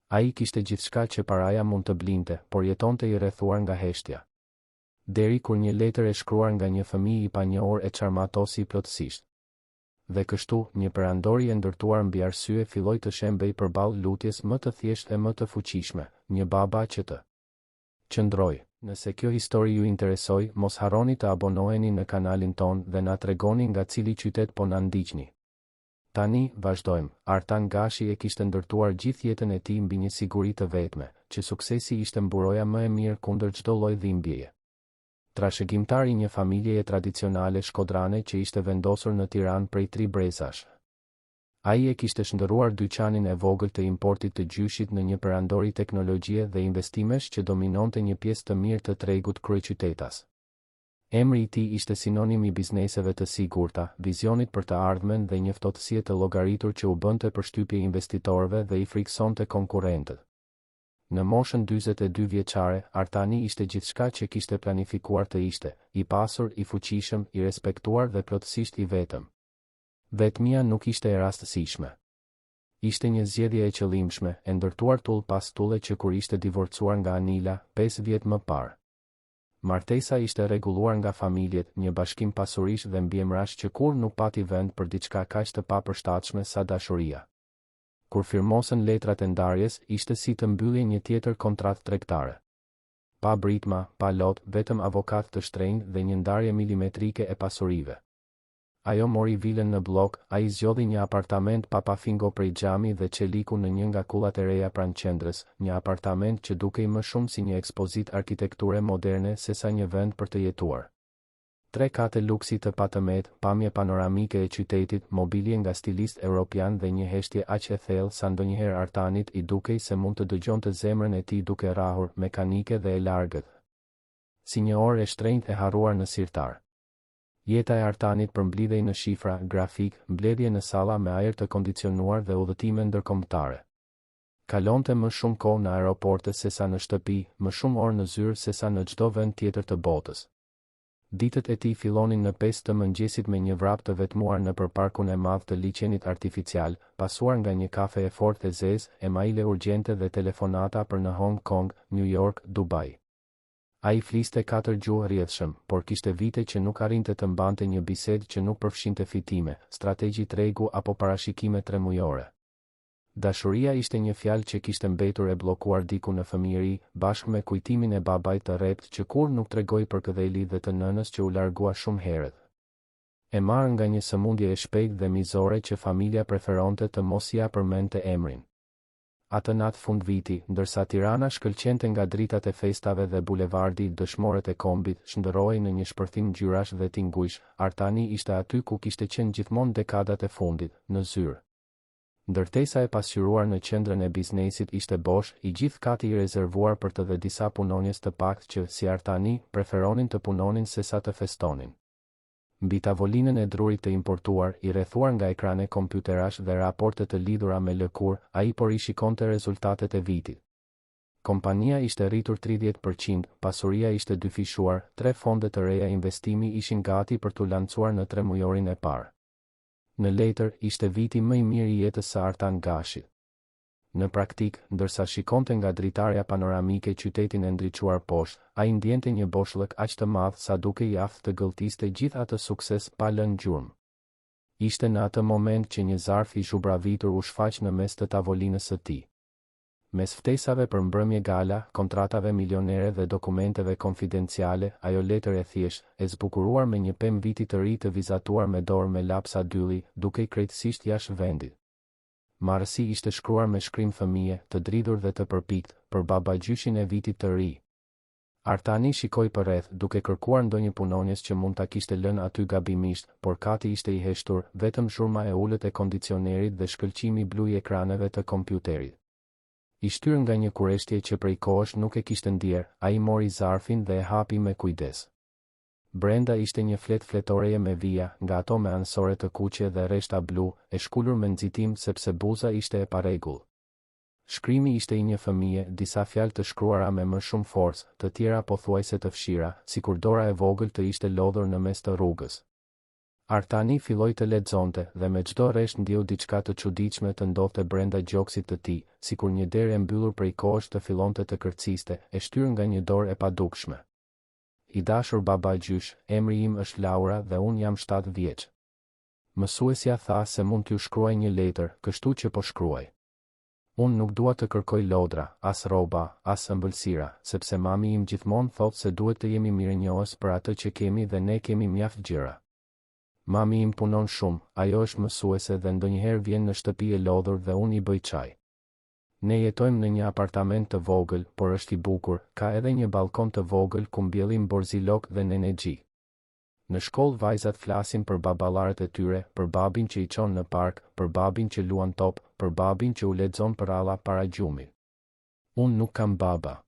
Ai kishte gjithçka që paraja mund të blinte, por jetonte i rrethuar nga heshtja. Deri kur një letër e shkruar nga një fëmijë i panjohur e çarmatosi plotësisht. Dhe kështu, një perandori e ndërtuar mbi arsye filloi të shembej përballë lutjes më të thjeshtë e më të fuqishme, një baba që të qëndrojë. Nëse kjo histori ju interesoi, mos harroni të abonoheni në kanalin tonë dhe na tregoni nga cili qytet po na ndiqni. Tani, vazhdojmë. Artan Gashi e kishte ndërtuar gjithë jetën e tij mbi një siguri të vetme, që suksesi ishte mburoja më e mirë kundër çdo lloj dhimbjeje. Trashëgimtar i një familjeje tradicionale shkodrane që ishte vendosur në Tiranë prej tri brezash. Ai e kishte shndërruar dyqanin e vogël të importit të gjyshit në një perandori teknologjie dhe investimesh që dominonte një pjesë të mirë të tregut kryeqytetas. Emri i tij ishte sinonim i bizneseve të sigurta, vizionit për të ardhmen dhe një ftohtësie të llogaritur që u bënte përshtypje investitorëve dhe i frikësonte konkurrentët. Në moshën 42 vjeçare, Artani ishte gjithçka që kishte planifikuar të ishte, i pasur, i fuqishëm, i respektuar dhe plotësisht i vetëm. Vetmia nuk ishte e rastësishme. Ishte një zgjedhje e qëllimshme, e ndërtuar tullë pas tulle që kur ishte divorcuar nga Anila, 5 vjet më parë. Martesa ishte rregulluar nga familjet, një bashkim pasurish dhe mbiemrash që kurrë nuk pati vend për diçka kaq të papërshtatshme sa dashuria. Kur firmosën letrat e ndarjes, ishte si të mbyllje një tjetër kontratë tregtare. Pa britma, pa lot, vetëm avokatë të shtrenjtë dhe një ndarje milimetrike e pasurive. Ajo mori vilën në Bllok, ai zgjodhi një apartament papafingo prej xhami dhe çeliku në një nga kullat e reja pranë qendrës, një apartament që dukej më shumë si një ekspozitë arkitekture moderne sesa një vend për të jetuar. Tre kate luksi të patëmetë, pamje panoramike e qytetit, mobilje nga stilistë europianë dhe një heshtje aq e thellë sa ndonjëherë Artanit i dukej se mund të dëgjonte zemrën e tij duke rrahur, mekanike dhe e largët. Si një orë e shtrenjtë e harruar në sirtar. Jeta e Artanit përmblidhej në shifra, grafikë, mbledhje në salla me ajër të kondicionuar dhe udhëtime ndërkombëtare. Kalonte më shumë kohë në aeroporte sesa në shtëpi, më shumë orë në zyrë sesa në çdo vend tjetër të botës. Ditët e tij fillonin në 5 të mëngjesit me një vrap të vetmuar nëpër parkun e madh të liqenit artificial, pasuar nga një kafe e fortë e zezë, emaile urgjente dhe telefonata për në Hong Kong, New York, Dubai. Ai fliste katër gjuhë rrjedhshëm, por kishte vite që nuk arrinte të mbante një bisedë që nuk përfshinte fitime, strategji tregu apo parashikime tremujore. Dashuria ishte një fjalë që kishte mbetur e bllokuar diku në fëmijëri, bashkë me kujtimin e babait të rreptë që kurrë nuk tregoi përkëdheli dhe të nënës që u largua shumë herët. E marrë nga një sëmundje e shpejtë dhe mizore që familja preferonte të mos ia përmendte emrin. Atë natë fundviti, ndërsa Tirana shkëlqente nga dritat e festave dhe bulevardi Dëshmorët e Kombit shndërrohej në një shpërthim ngjyrash dhe tingujsh, Artani ishte aty ku kishte qenë gjithmonë dekadat e fundit, në zyrë. Ndërtesa e pasqyruar në qendrën e biznesit ishte bosh, i gjithë kati i rezervuar për të dhe disa punonjës të paktë që, si Artani, preferonin të punonin sesa të festonin. Mbi tavolinën e drurit të importuar, i rrethuar nga ekrane kompjuterash dhe raporte të lidhura me lëkurë, ai po rishikonte rezultatet e vitit. Kompania ishte rritur 30%, pasuria ishte dyfishuar, tre fonde të reja investimi ishin gati për t'u lançuar në tremujorin e parë. Në letër, ishte viti më i mirë i jetës së Artan Gashit. Në praktikë, ndërsa shikonte nga dritarja panoramike qytetin e ndriçuar poshtë, ai ndjente një boshllëk aq të madh sa dukej i aftë të gëlltiste gjithë atë sukses pa lënë gjurmë. Ishte në atë moment që një zarf i zhubravitur u shfaq në mes të tavolinës së tij. Mes ftesave për mbrëmje gala, kontratave milionere dhe dokumenteve konfidenciale, ajo letër e thjeshtë, e zbukuruar me një pemë viti të ri të vizatuar me dorë me lapsa dylli, dukej krejtësisht jashtë vendit. Marrësi ishte shkruar me shkrim fëmije, të dridhur dhe të përpiktë, për babagjyshin e vitit të ri. Artani shikoi përreth, duke kërkuar ndonjë punonjës që mund ta kishte lënë aty gabimisht, por kati ishte i heshtur, vetëm zhurma e ulët e kondicionerit dhe shkëlqimi blu i ekraneve të kompjuterit. I shtyrë nga një kureshtje që prej kohësh nuk e kishte ndier, ai mori zarfin dhe e hapi me kujdes. Brenda ishte një fletë fletoreje me vija, nga ato me anësore të kuqe dhe rreshta blu, e shkulur me nxitim sepse buza ishte e parregullt. Shkrimi ishte i një fëmije, disa fjalë të shkruara me më shumë forcë, të tjera pothuajse të fshira, sikur dora e vogël të ishte lodhur në mes të rrugës. Artani filloi të lexonte, dhe me çdo rresht ndjeu diçka të çuditshme të ndodhte brenda gjoksit të tij, sikur një derë e mbyllur prej kohësh të fillonte të kërciste, e shtyrë nga një dorë e padukshme. I dashur babagjysh, emri im është Laura dhe unë jam shtatë vjeç. Mësuesja tha se mund t'ju shkruaj një letër, kështu që po shkruaj. Unë nuk dua të kërkoj lodra, as rroba, as ëmbëlsira, sepse mami im gjithmonë thotë se duhet të jemi mirënjohës për atë që kemi dhe ne kemi mjaft gjëra. Mami im punon shumë, ajo është mësuese dhe ndonjëherë vjen në shtëpi e lodhur dhe unë i bëj çaj. Ne jetojmë në një apartament të vogël, por është i bukur, ka edhe një ballkon të vogël ku mbjellim borzilok dhe nenexhik. Në shkollë vajzat flasin për baballarët e tyre, për babin që i çon në park, për babin që luan top, për babin që u lexon përralla para gjumit. Unë nuk kam baba.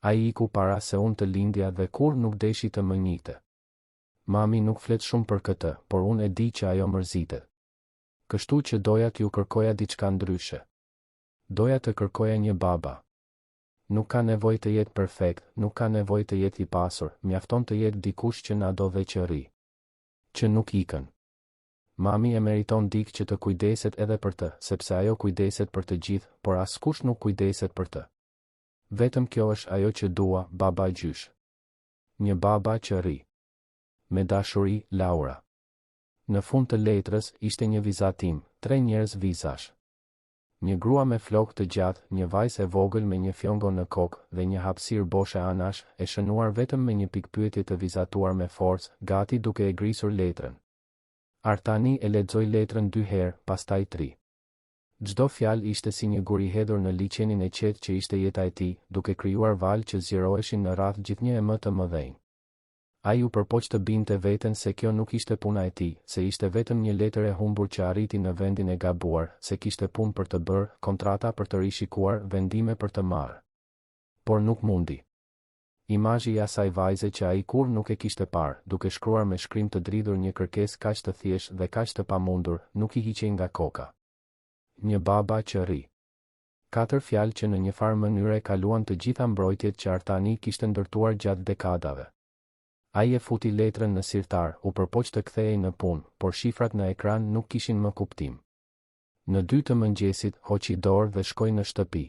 Ai iku para se unë të lindja dhe kurrë nuk deshi të më njihte. Mami nuk flet shumë për këtë, por unë e di që ajo mërzitet. Kështu që doja t'ju kërkoja diçka ndryshe. Doja të kërkoja një baba. Nuk ka nevojë të jetë perfekt, nuk ka nevojë të jetë i pasur, mjafton të jetë dikush që na do dhe që rri. Që nuk ikën. Mami e meriton dikë që të kujdeset edhe për të, sepse ajo kujdeset për të gjithë, por askush nuk kujdeset për të. Vetëm kjo është ajo që dua, babagjysh. Një baba që rri. Me dashuri, Laura. Në fund të letrës, ishte një vizatim, tre njerëz vizash. Një grua me flokë të gjatë, një vajzë e vogël me një fjongo në kokë, dhe një hapësirë boshe anash, e shënuar vetëm me një pikëpyetje të vizatuar me forcë, gati duke e grisur letrën. Artani e lexoi letrën dy herë, pastaj tri. Çdo fjalë ishte si një gur i hedhur në liqenin e qetë që ishte jeta e tij, duke krijuar valë që zgjeroheshin në rrathë gjithnjë e më të mëdhenj. Ai u përpoq të bindte veten se kjo nuk ishte puna e tij, se ishte vetëm një letër e humbur që arriti në vendin e gabuar, se kishte punë për të bërë, kontrata për të rishikuar, vendime për të marrë. Por nuk mundi. Imazhi i asaj vajze që ai kurrë nuk e kishte parë, duke shkruar me shkrim të dridhur një kërkesë kaq të thjeshtë dhe kaq të pamundur, nuk i hiqej nga koka. Një baba që rri. Katër fjalë që në njëfarë mënyre kaluan të gjitha mbrojtjet që Artani kishte ndërtuar gjatë dekadave. Ai e futi letrën në sirtar, u përpoq të kthehej në punë, por shifrat në ekran nuk kishin më kuptim. Në dy të mëngjesit, hoqi dorë dhe shkoi në shtëpi.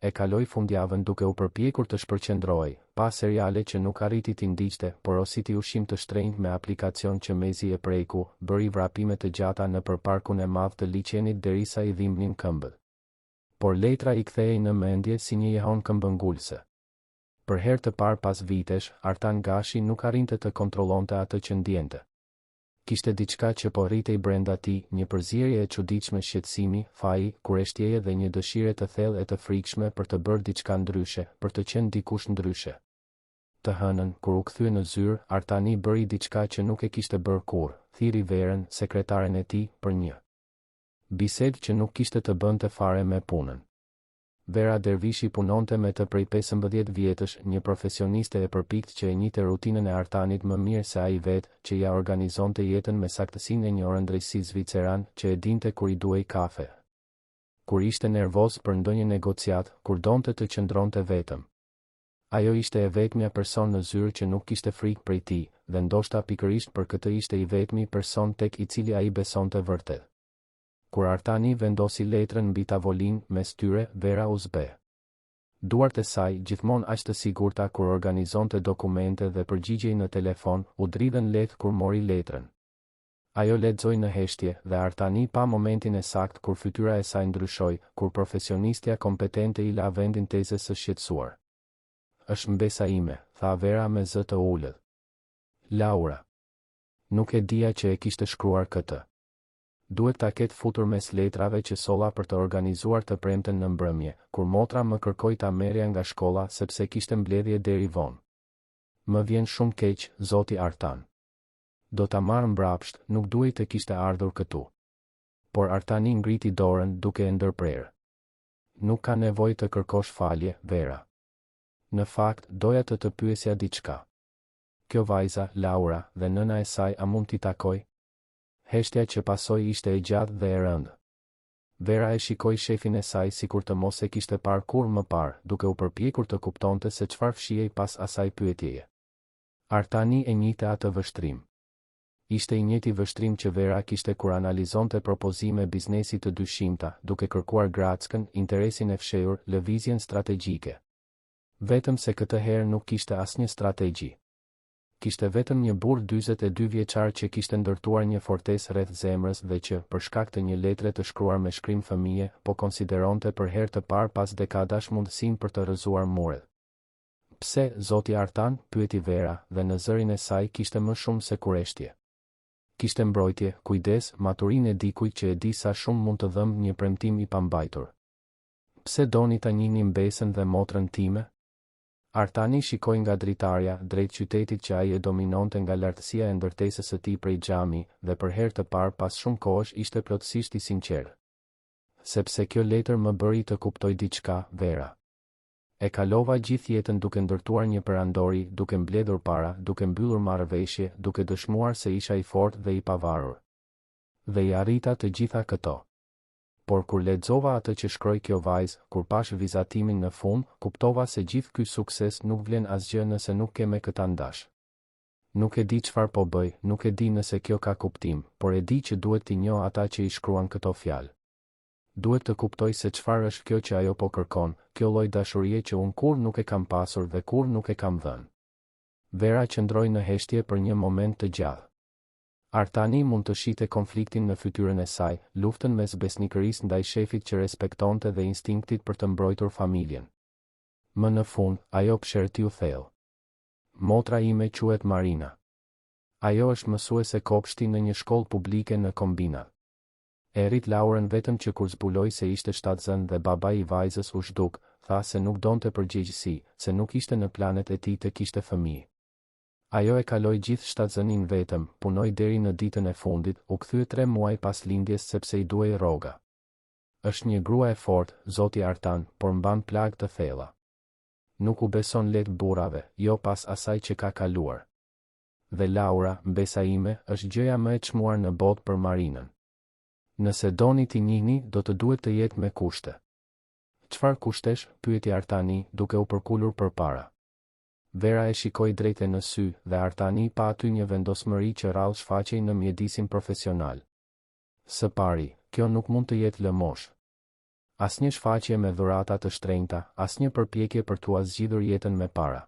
E kaloi fundjavën duke u përpjekur të shpërqendrohej, pa seriale që nuk arriti t'i ndiqte, porositi ushqim të shtrenjtë me aplikacion që mezi e preku, bëri vrapime të gjata nëpër parkun e madh të liqenit derisa i dhimbnin këmbët. Por letra i kthehej në mendje si një jehonë këmbëngulëse. Për herë të parë pas vitesh, Artan Gashi nuk arrinte të kontrollonte atë që ndjente. Kishte diçka që po rritej brenda tij, një përzierje e çuditshme shqetësimi, faji, kureshtjeje dhe një dëshire të thellë e të frikshme për të bërë diçka ndryshe, për të qenë dikush ndryshe. Të hënën, kur u kthye në zyrë, Artani bëri diçka që nuk e kishte bërë kurrë, thirri Verën, sekretaren e tij, për një bisedë që nuk kishte të bënte fare me punën. Vera Dervishi punonte me të prej 15 vjetësh, një profesioniste e përpiktë që e njihte rutinën e Artanit më mirë se ai vetë, që ia organizonte jetën me saktësinë e një orëndreqësi zviceran, që e dinte kur i duhej kafe, kur ishte nervoz për ndonjë negociatë, kur donte të qëndronte vetëm. Ajo ishte e vetmja person në zyrë që nuk kishte frikë prej tij, dhe ndoshta pikërisht për këtë ishte i vetmi person tek i cili ai besonte vërtet. Kur Artani vendosi letrën mbi tavolinë, mes tyre, Vera u zbeh. Duart e saj, gjithmonë aq të sigurta kur organizonte dokumente dhe përgjigjej në telefon, u dridhën lehtë kur mori letrën. Ajo lexoi në heshtje, dhe Artani pa momentin e saktë kur fytyra e saj ndryshoi, kur profesionistja kompetente i la vendin tezes së shqetësuar. Është mbesa ime, tha Vera me zë të ulët. Laura. Nuk e dija që e kishte shkruar këtë. Duhet ta ketë futur mes letrave që solla për të organizuar të premten në mbrëmje, kur motra më kërkoi ta merrja nga shkolla sepse kishte mbledhje deri vonë. Më vjen shumë keq, zoti Artan. Do ta marr mbrapsht, nuk duhej të kishte ardhur këtu. Por Artani ngriti dorën, duke e ndërprerë. Nuk ka nevojë të kërkosh falje, Vera. Në fakt, doja të të pyesja diçka. Kjo vajza, Laura, dhe nëna e saj a mund t'i takoj? Heshtja që pasoi ishte e gjatë dhe e rëndë. Vera e shikoi shefin e saj sikur të mos e kishte parë kurrë më parë, duke u përpjekur të kuptonte se çfarë fshihej pas asaj pyetjeje. Artani e njihte atë vështrim. Ishte i njëjti vështrim që Vera kishte kur analizonte propozime biznesi të dyshimta, duke kërkuar grackën, interesin e fshehur, lëvizjen strategjike. Vetëm se këtë herë nuk kishte asnjë strategji. Kishte vetëm një burrë 42 vjeçar që kishte ndërtuar një fortesë rreth zemrës dhe që, për shkak të një letre të shkruar me shkrim fëmije, po konsideronte për herë të parë pas dekadash mundësinë për të rrëzuar muret. Pse, zoti Artan? pyeti Vera, dhe në zërin e saj kishte më shumë se kureshtje. Kishte mbrojtje, kujdes, maturinë e dikujt që e di sa shumë mund të dhëmbë një premtim i pambajtur. Pse doni ta njihni mbesën dhe motrën time? Artani shikoi nga dritarja, drejt qytetit që ai e dominonte nga lartësia e ndërtesës së tij prej xhami, dhe për herë të parë pas shumë kohësh ishte plotësisht i sinqertë. Sepse kjo letër më bëri të kuptoj diçka, Vera. E kalova gjithë jetën duke ndërtuar një perandori, duke mbledhur para, duke mbyllur marrëveshje, duke dëshmuar se isha i fortë dhe i pavarur. Dhe i arrita të gjitha këto. Por kur lexova atë që shkroi kjo vajzë, kur pashë vizatimin në fund, kuptova se gjithë ky sukses nuk vlen asgjë nëse nuk ke me kë ta ndash. Nuk e di çfarë po bëj, nuk e di nëse kjo ka kuptim, por e di që duhet t'i njoh ata që i shkruan këto fjalë. Duhet të kuptoj se çfarë është kjo që ajo po kërkon, kjo lloj dashurie që unë kurrë nuk e kam pasur dhe kurrë nuk e kam dhënë. Vera qëndroi në heshtje për një moment të gjatë. Artani mund të shihte konfliktin në fytyrën e saj, luftën mes besnikërisë ndaj shefit që respektonte dhe instinktit për të mbrojtur familjen. Më në fund, ajo psherëtiu thellë. Motra ime quhet Marina. Ajo është mësuese kopshti në një shkollë publike në Kombinat. E rrit Laurën vetëm që kur zbuloi se ishte shtatzënë dhe babai i vajzës u zhduk, tha se nuk donte përgjegjësi, se nuk ishte në planet e tij të kishte fëmijë. Ajo e kaloi gjithë shtatzëninë vetëm, punoi deri në ditën e fundit, u kthye tre muaj pas lindjes sepse i duhej rroga. Është një grua e fortë, zoti Artan, por mban plagë të thella. Nuk u beson lehtë burrave, jo pas asaj që ka kaluar. Dhe Laura, mbesa ime, është gjëja më e çmuar në botë për Marinën. Nëse doni t'i njihni, do të duhet të jetë me kushte. Çfarë kushtesh? pyeti Artani, duke u përkulur përpara. Vera e shikoi drejt e në sy, dhe Artani pa aty një vendosmëri që rrallë shfaqej në mjedisin profesional. Së pari, kjo nuk mund të jetë lëmoshë. Asnjë shfaqje me dhurata të shtrenjta, asnjë përpjekje për t'ua zgjidhur jetën me para.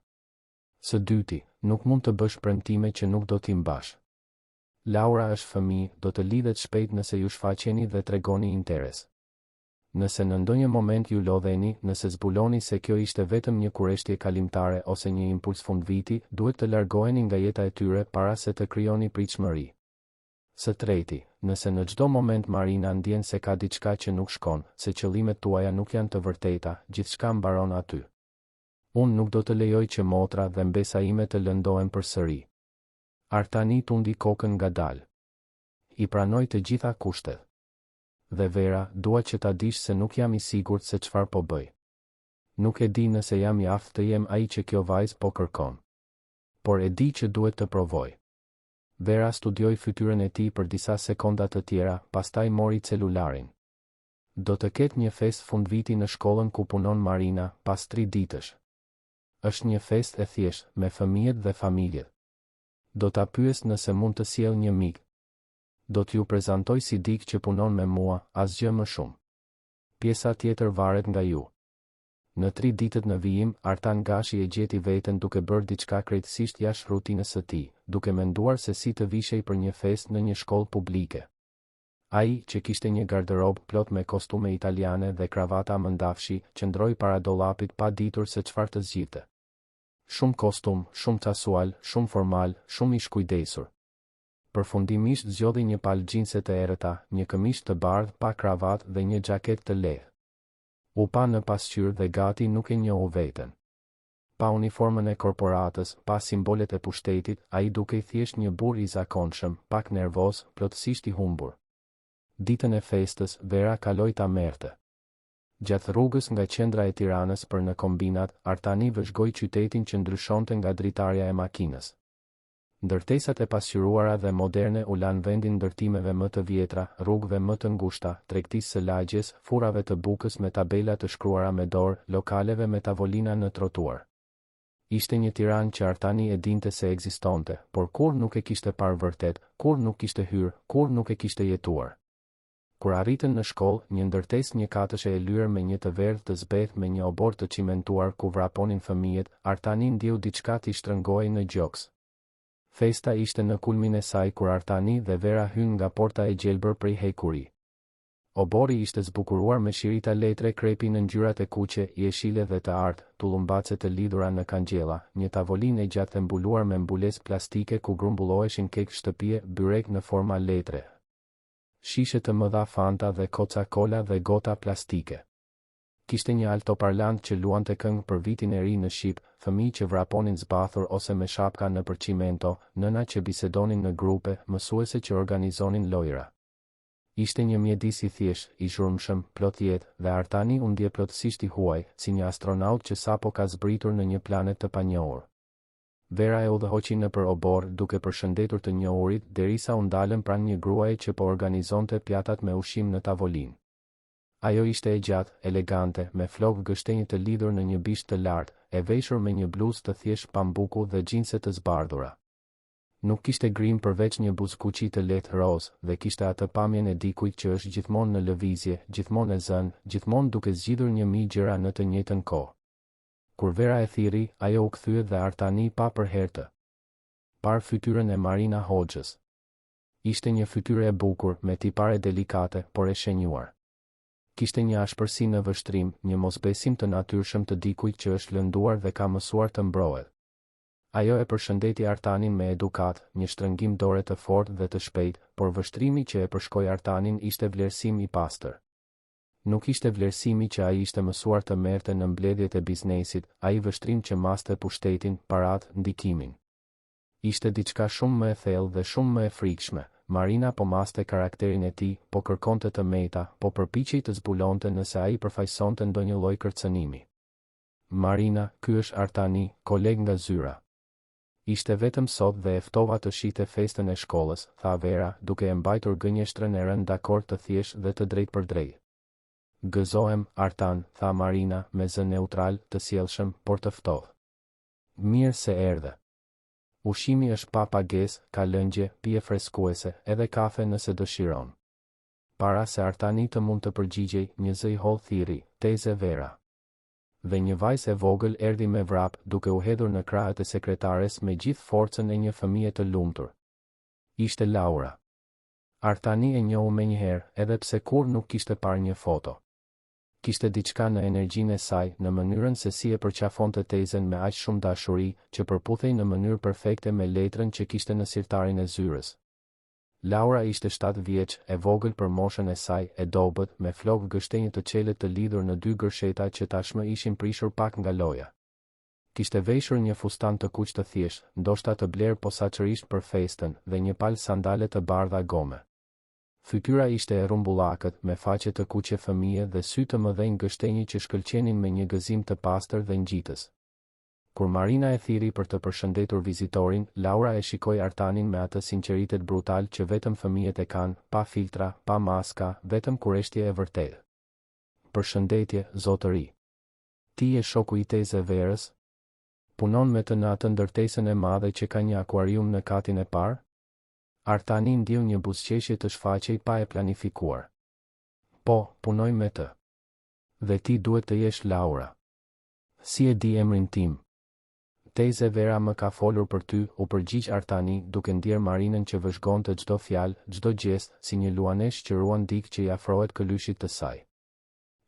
Së dyti, nuk mund të bësh premtime që nuk do t'i mbash. Laura është fëmijë, do të lidhet shpejt nëse ju shfaqeni dhe tregoni interes. Nëse në ndonjë moment ju lodheni, nëse zbuloni se kjo ishte vetëm një kureshtje kalimtare ose një impuls fundviti, duhet të largoheni nga jeta e tyre para se të krijoni pritshmëri. Së treti, nëse në çdo moment Marina ndjen se ka diçka që nuk shkon, se qëllimet tuaja nuk janë të vërteta, gjithçka mbaron aty. Unë nuk do të lejoj që motra dhe mbesa ime të lëndohen përsëri. Artani tundi kokën ngadalë. I pranoj të gjitha kushtet. Dhe Vera, dua që ta dish se nuk jam i sigurt se çfarë po bëj. Nuk e di nëse jam i aftë të jem ai që kjo vajzë po kërkon. Por e di që duhet të provoj. Vera studioi fytyrën e tij për disa sekonda të tjera, pastaj mori celularin. Do të ketë një festë fundviti në shkollën ku punon Marina, pas tri ditësh. Është një festë e thjeshtë, me fëmijët dhe familjet. Do ta pyes nëse mund të sjellë një mik. Do t'ju prezantoj si dikë që punon me mua, asgjë më shumë. Pjesa tjetër varet nga ju. Në tri ditët në vijim, Artan Gashi e gjeti veten duke bërë diçka krejtësisht jashtë rutinës së tij, duke menduar se si të vishej për një festë në një shkollë publike. Ai, që kishte një gardërobë plot me kostume italiane dhe kravata mëndafshi, qëndroi para dollapit pa ditur se çfarë të zgjidhte. Shumë kostum, shumë casual, shumë formal, shumë i shkujdesur. Përfundimisht zgjodhi një palë xhinse të errëta, një këmishë të bardhë pa kravatë dhe një xhaketë të lehtë. U pa në pasqyrë dhe gati nuk e njohu veten. Pa uniformën e korporatës, pa simbolet e pushtetit, ai dukej thjesht një burrë i zakonshëm, pak nervoz, plotësisht i humbur. Ditën e festës, Vera kaloi ta merrte. Gjatë rrugës nga qendra e Tiranës për në Kombinat, Artani vëzhgoi qytetin që ndryshonte nga dritarja e makinës. Ndërtesat e pasqyruara dhe moderne u lanë vendin ndërtimeve më të vjetra, rrugëve më të ngushta, tregtisë së lagjes, furrave të bukës me tabela të shkruara me dorë, lokaleve me tavolina në trotuar. Ishte një Tiranë që Artani e dinte se ekzistonte, por kurrë nuk e kishte parë vërtet, kurrë nuk kishte hyrë, kurrë nuk e kishte jetuar. Kur arritën në shkollë, një ndërtesë njëkatëshe e lyer me një të verdhë të zbehtë me një oborr të çimentuar ku vraponin fëmijët, Artani ndjeu diçka t'i shtrëngohej në gjoks. Festa ishte në kulmin e saj kur Artani dhe Vera hynë nga porta e gjelbër prej hekuri. Oborri ishte zbukuruar me shirita letre krepi në ngjyrat e kuqe, jeshile dhe të artë, tullumbace të lidhura në kangjella, një tavolinë e gjatë e mbuluar me mbulesë plastike ku grumbulloheshin kek shtëpie, byrek në forma letre, shishe të mëdha Fanta dhe Coca Cola dhe gota plastike. Kishte një altoparlant që luante këngë për Vitin e Ri në shqip, fëmijë që vraponin zbathur ose me shapka nëpër çimento, nëna që bisedonin në grupe, mësuese që organizonin lojëra. Ishte një mjedis i thjeshtë, i zhurmshëm, plot jetë, dhe Artani u ndje plotësisht i huaj, si një astronaut që sapo ka zbritur në një planet të panjohur. Vera e udhëhoqi nëpër oborr, duke përshëndetur të njohurit, derisa u ndalën pranë një gruaje që po organizonte pjatat me ushqim në tavolinë. Ajo ishte e gjatë, elegante, me flokë gështenjë të lidhur në një bisht të lartë, e veshur me një bluzë të thjeshtë pambuku dhe xhinse të zbardhura. Nuk kishte grim përveç një buzëkuqi të lehtë rozë, dhe kishte atë pamjen e dikujt që është gjithmonë në lëvizje, gjithmonë e zënë, gjithmonë duke zgjidhur një mijë gjëra në të njëjtën kohë. Kur Vera e thirri, ajo u kthye dhe Artani pa për herë të parë fytyrën e Marina Hoxhës. Ishte një fytyrë e bukur, me tipare delikate, por e shenjuar. Kishte një ashpërsi në vështrim, një mosbesim të natyrshëm të dikujt që është lënduar dhe ka mësuar të mbrohet. Ajo e përshëndeti Artanin me edukatë, një shtrëngim dore të fortë dhe të shpejtë, por vështrimi që e përshkoi Artanin ishte vlerësim i pastër. Nuk ishte vlerësimi që ai ishte mësuar të merrte në mbledhjet e biznesit, ai vështrim që maste pushtetin, paratë, ndikimin. Ishte diçka shumë më e thellë dhe shumë më e frikshme. Marina po maste karakterin e tij, po kërkonte të meta, po përpiqej të zbulonte nëse ai përfaqësonte ndonjë lloj kërcënimi. Marina, ky është Artani, koleg nga zyra. Ishte vetëm sot dhe e ftova të shihte festën e shkollës, tha Vera, duke e mbajtur gënjeshtrën e rënë dakord të thjeshtë dhe të drejtpërdrejtë. Gëzohem, Artan, tha Marina, me zë neutral, të sjellshëm, por të ftohtë. Mirë se erdhe. Ushqimi është pa pagesë, ka lëngje, pije freskuese, edhe kafe nëse dëshiron. Para se Artani të mund të përgjigjej, një zë i hollë thirri, Teze Vera. Dhe një vajzë e vogël erdhi me vrap, duke u hedhur në krahët e sekretares me gjithë forcën e një fëmije të lumtur. Ishte Laura. Artani e njohu menjëherë, edhe pse kurrë nuk kishte parë një foto. Kishte diçka në energjinë e saj, në mënyrën se si e përqafonte tezen me aq shumë dashuri, që përputhej në mënyrë perfekte me letrën që kishte në sirtarin e zyrës. Laura ishte shtatë vjeç, e vogël për moshën e saj, e dobët, me flokë gështenjë të çelët të lidhur në dy gërsheta që tashmë ishin prishur pak nga loja. Kishte veshur një fustan të kuq të thjeshtë, ndoshta të blerë posaçërisht për festën, dhe një palë sandale të bardha gome. Fytyra ishte e rrumbullakët, me faqe të kuqe fëmije dhe sy të mëdhenj gështenjë që shkëlqenin me një gëzim të pastër dhe ngjitës. Kur Marina e thirri për të përshëndetur vizitorin, Laura e shikoi Artanin me atë sinqeritet brutal që vetëm fëmijët e kanë, pa filtra, pa maska, vetëm kureshtje e vërtetë. Përshëndetje, zotëri. Ti je shoku i teze Verës? Punon me të në atë ndërtesën e madhe që ka një akuarium në katin e parë? Artani ndjeu një buzëqeshje të shfaqej pa e planifikuar. Po, punoj me të. Dhe ti duhet të jesh Laura. Si e di emrin tim? Teze Vera më ka folur për ty, u përgjigj Artani, duke ndjerë Marinën që vëzhgonte çdo fjalë, çdo gjest, si një luaneshë që ruan dikë që i afrohet këlyshit të saj.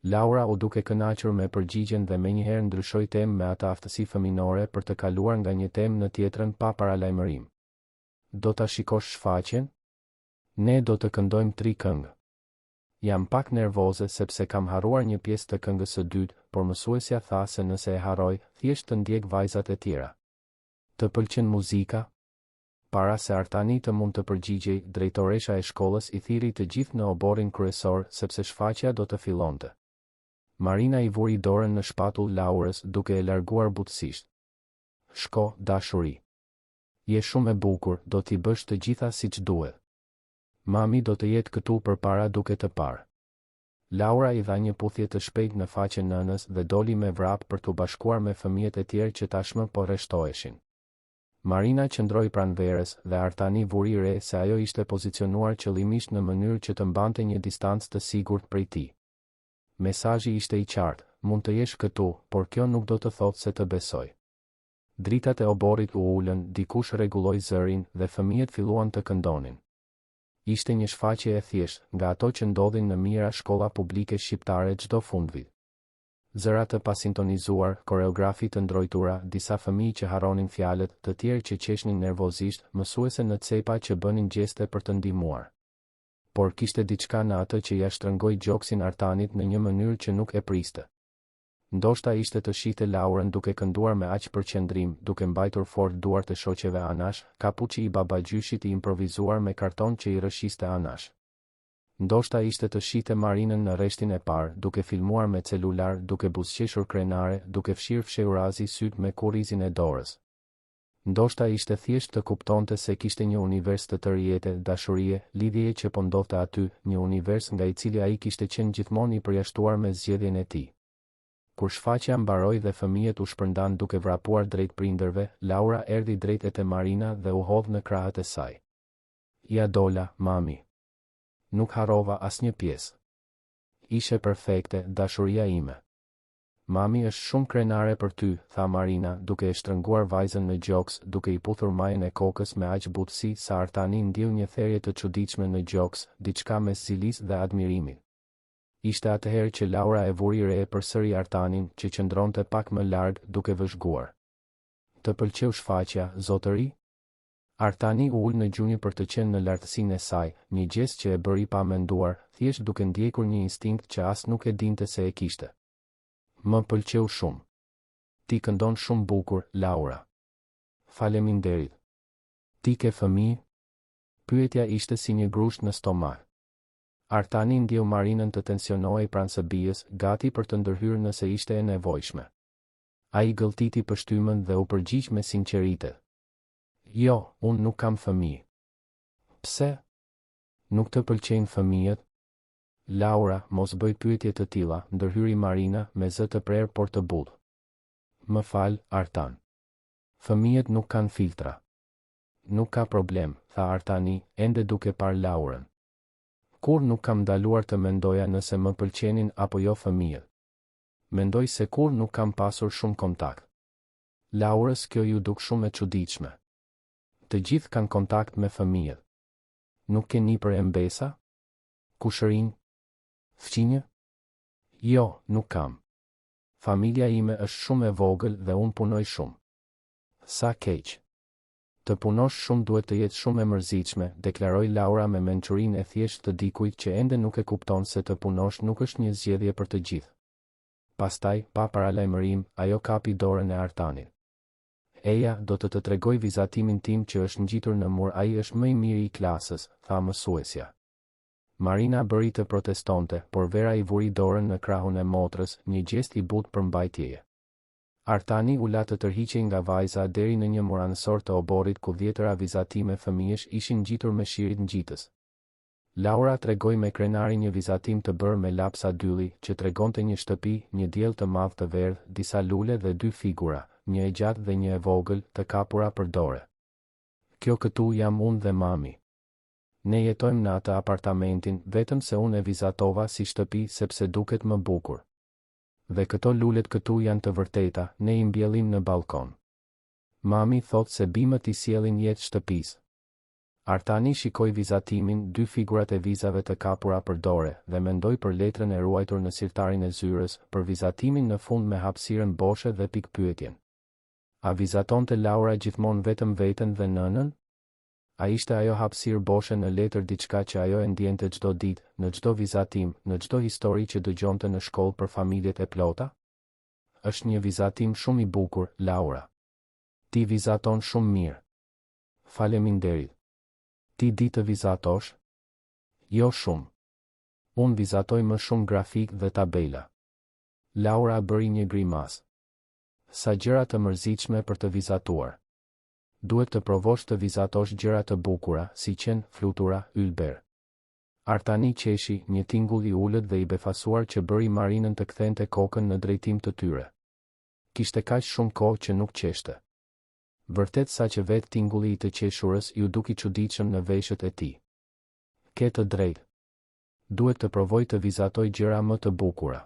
Laura u duk e kënaqur me përgjigjen dhe menjëherë ndryshoi temë me atë aftësi fëminore për të kaluar nga një temë në tjetrën pa paralajmërim. Do ta shikosh shfaqjen? Ne do të këndojmë tri këngë. Jam pak nervoze sepse kam harruar një pjesë të këngës së dytë, por mësuesja tha se nëse e harroj, thjesht të ndjek vajzat e tjera. Të pëlqen muzika? Para se Artani të mund të përgjigjej, drejtoresha e shkollës i thirri të gjithë në oborrin kryesor sepse shfaqja do të fillonte. Marina i vuri dorën në shpatull Laurës duke e larguar butësisht. Shko, dashuri. Je shumë e bukur, do t'i bësh të gjitha siç duhet. Mami do të jetë këtu përpara duke të parë. Laura i dha një puthje të shpejtë në faqe nënës dhe doli me vrap për t'u bashkuar me fëmijët e tjerë që tashmë po rreshtoheshin. Marina qëndroi pranë Verës dhe Artani vuri re se ajo ishte pozicionuar qëllimisht në mënyrë që të mbante një distancë të sigurt prej tij. Mesazhi ishte i qartë, mund të jesh këtu, por kjo nuk do të thotë se të besoj. Dritat e oborrit u ulën, dikush rregulloi zërin dhe fëmijët filluan të këndonin. Ishte një shfaqje e thjeshtë, nga ato që ndodhin në mijëra shkolla publike shqiptare çdo fundvit. Zëra të pasintonizuar, koreografi të ndrojtura, disa fëmijë që harronin fjalët, të tjerë që qeshnin nervozisht, mësuese në cepa që bënin gjeste për të ndihmuar. Por kishte diçka në atë që ia shtrëngoi gjoksin Artanit në një mënyrë që nuk e priste. Ndoshta ishte të shihte Laurën duke kënduar me aq përqendrim, duke mbajtur fort duart e shoqeve anash, kapuçi i babagjyshit i improvizuar me karton që i rrëshqiste anash. Ndoshta ishte të shihte Marinën në rreshtin e parë, duke filmuar me celular, duke buzëqeshur krenare, duke fshirë fshehurazi sytë me kurrizin e dorës. Ndoshta ishte thjesht të kuptonte se kishte një univers të tërë jete, dashurie, lidhjeje që po ndodhte aty, një univers nga i cili ai kishte qenë gjithmonë i përjashtuar me zgjedhjen e tij. Kur shfaqja mbaroi dhe fëmijët u shpërndanë duke vrapuar drejt prindërve, Laura erdhi drejt e te Marina dhe u hodh në krahët e saj. Ia dola, mami. Nuk harrova asnjë pjesë. Ishe perfekte, dashuria ime. Mami është shumë krenare për ty, tha Marina, duke e shtrënguar vajzën në gjoks, duke i puthur majën e kokës me aq butësi sa Artani ndjeu një therje të çuditshme në gjoks, diçka mes zilisë dhe admirimit. Ishte atëherë që Laura e vuri re përsëri Artanin, që qëndronte pak më larg, duke vëzhguar. Të pëlqeu shfaqja, zotëri? Artani u ul në gjunjë për të qenë në lartësinë e saj, një gjest që e bëri pa menduar, thjesht duke ndjekur një instinkt që as nuk e dinte se e kishte. Më pëlqeu shumë. Ti këndon shumë bukur, Laura. Faleminderit. Ti ke fëmijë? Pyetja ishte si një grusht në stomak. Artani ndjeu Marinën të tensionohej pranë së bijës, gati për të ndërhyrë nëse ishte e nevojshme. Ai gëlltiti pështymën dhe u përgjigj me sinqeritet. Jo, unë nuk kam fëmijë. Pse? Nuk të pëlqejnë fëmijët? Laura, mos bëj pyetje të tilla, ndërhyri Marina, me zë të prerë por të butë. Më fal, Artan. Fëmijët nuk kanë filtra. Nuk ka problem, tha Artani, ende duke parë Laurën. Kurrë nuk kam ndaluar të mendoja nëse më pëlqenin apo jo fëmijët. Mendoj se kurrë nuk kam pasur shumë kontakt. Laurës kjo iu duk shumë e çuditshme. Të gjithë kanë kontakt me fëmijët. Nuk ke nipër e mbesa? Kushërinj? Fqinjë? Jo, nuk kam. Familja ime është shumë e vogël dhe unë punoj shumë. Sa keq. Të punosh shumë duhet të jetë shumë e mërzitshme, deklaroi Laura me mençurinë e thjeshtë të dikujt që ende nuk e kupton se të punosh nuk është një zgjedhje për të gjithë. Pastaj, pa paralajmërim, ajo kapi dorën e Artanit. Eja, do të të tregoj vizatimin tim që është ngjitur në mur ai është më i miri i klasës, tha mësuesja. Marina bëri të protestonte, por Vera i vuri dorën në krahun e motrës, një gjest i butë përmbajtjeje. Artani u la të tërhiqej nga vajza deri në një mur anësor të oborrit ku dhjetëra vizatime fëmijësh ishin ngjitur me shirit ngjitës. Laura tregoi me krenari një vizatim të bërë me lapsa dylli, që tregonte një shtëpi, një diell të madh të verdhë, disa lule dhe dy figura, një e gjatë dhe një e vogël, të kapura për dore. Kjo këtu jam unë dhe mami. Ne jetojmë në atë apartamentin, vetëm se unë e vizatova si shtëpi sepse duket më bukur. Dhe këto lulet këtu janë të vërteta, ne i mbjellim në ballkon. Mami thotë se bimët i sjellin jetë shtëpisë. Artani shikoi vizatimin, dy figurat e vizave të kapura për dore, dhe mendoi për letrën e ruajtur në sirtarin e zyrës, për vizatimin në fund me hapësirën boshe dhe pikëpyetjen. A vizatonte Laura gjithmonë vetëm veten dhe nënën? A ishte ajo hapësirë boshe në letër diçka që ajo e ndjente çdo ditë, në çdo vizatim, në çdo histori që dëgjonte në shkollë për familjet e plota? Është një vizatim shumë i bukur, Laura. Ti vizaton shumë mirë. Faleminderit. Ti di të vizatosh? Jo shumë. Unë vizatoj më shumë grafikë dhe tabela. Laura bëri një grimasë. Sa gjëra të mërzitshme për të vizatuar. Duhet të provosh të vizatosh gjëra të bukura, si qen, flutura, ylber. Artani qeshi, një tingull i ulët dhe i befasuar që bëri Marinën të kthente kokën në drejtim të tyre. Kishte kaq shumë kohë që nuk qeshte. Vërtet sa që vetë tingulli i të qeshurës iu duk i çuditshëm në veshët e tij. Ke të drejtë. Duhet të provoj të vizatoj gjëra më të bukura.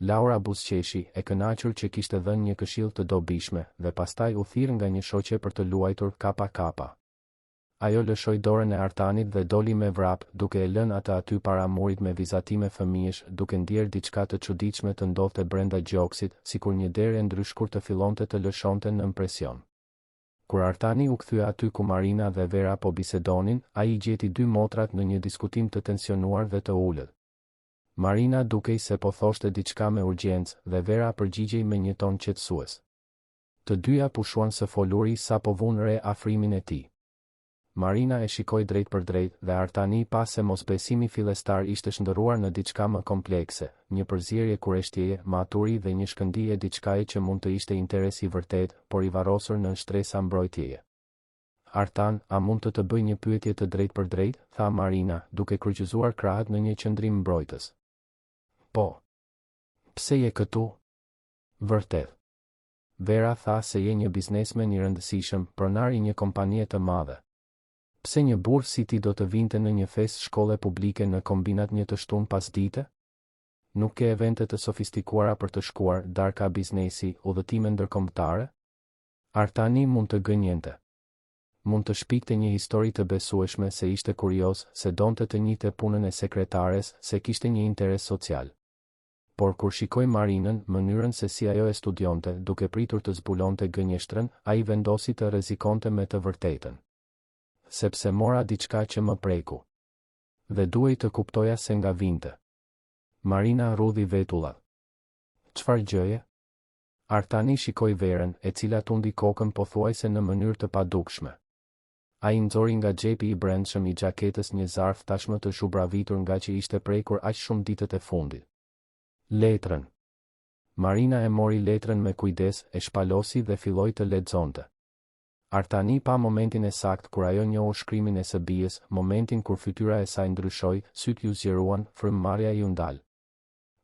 Laura buzëqeshi, e kënaqur që kishte dhënë një këshillë të dobishme, dhe pastaj u thirr nga një shoqe për të luajtur kapa kapa. Ajo lëshoi dorën e Artanit dhe doli me vrap, duke e lënë atë aty para murit me vizatime fëmijësh, duke ndjerë diçka të çuditshme të ndodhte brenda gjoksit, sikur një derë e ndryshkur të fillonte të lëshonte nën presion. Kur Artani u kthye aty ku Marina dhe Vera po bisedonin, ai i gjeti dy motrat në një diskutim të tensionuar dhe të ulët. Marina dukej se po thoshte diçka me urgjencë, dhe Vera përgjigjej me një ton qetësues. Të dyja pushuan së foluri sapo vunë re afrimin e tij. Marina e shikoi drejtpërdrejt dhe Artani pa se mosbesimi fillestar ishte shndërruar në diçka më komplekse, një përzierje kureshtjeje, maturi dhe një shkëndijë e diçkaje që mund të ishte interes i vërtetë, por i varrosur nën shtresa mbrojtjeje. Artan, a mund të të bëj një pyetje të drejtpërdrejtë? tha Marina, duke kryqëzuar krahët në një qëndrim mbrojtës. Po. Pse je këtu? Vërtet. Vera tha se je një biznesmen i rëndësishëm, pronar i një kompanie të madhe. Pse një burrë si ti do të vinte në një festë shkolle publike në Kombinat një të shtunë pasdite? Nuk ke evente të sofistikuara për të shkuar, darka biznesi, udhëtime ndërkombëtare? Artani mund të gënjente. Mund të shpikte një histori të besueshme se ishte kurioz, se donte të njihte punën e sekretares, se kishte një interes social. Por kur shikoi Marinën, mënyrën se si ajo e studionte, duke pritur të zbulonte gënjeshtrën, ai vendosi të rrezikonte me të vërtetën. Sepse mora diçka që më preku. Dhe duhej të kuptoja se nga vinte. Marina rrudhi vetullat. Çfarë gjëje? Artani shikoi Verën, e cila tundi kokën pothuajse në mënyrë të padukshme. Ai nxori nga xhepi i brendshëm i xhaketës një zarf tashmë të zhubravitur ngaqë ishte prekur aq shumë ditët e fundit. Letrën. Marina e mori letrën me kujdes, e shpalosi dhe filloi të lexonte. Artani pa momentin e saktë kur ajo njohu shkrimin e së bijës, momentin kur fytyra e saj ndryshoi, sytë iu zgjeruan, frymëmarrja iu ndal.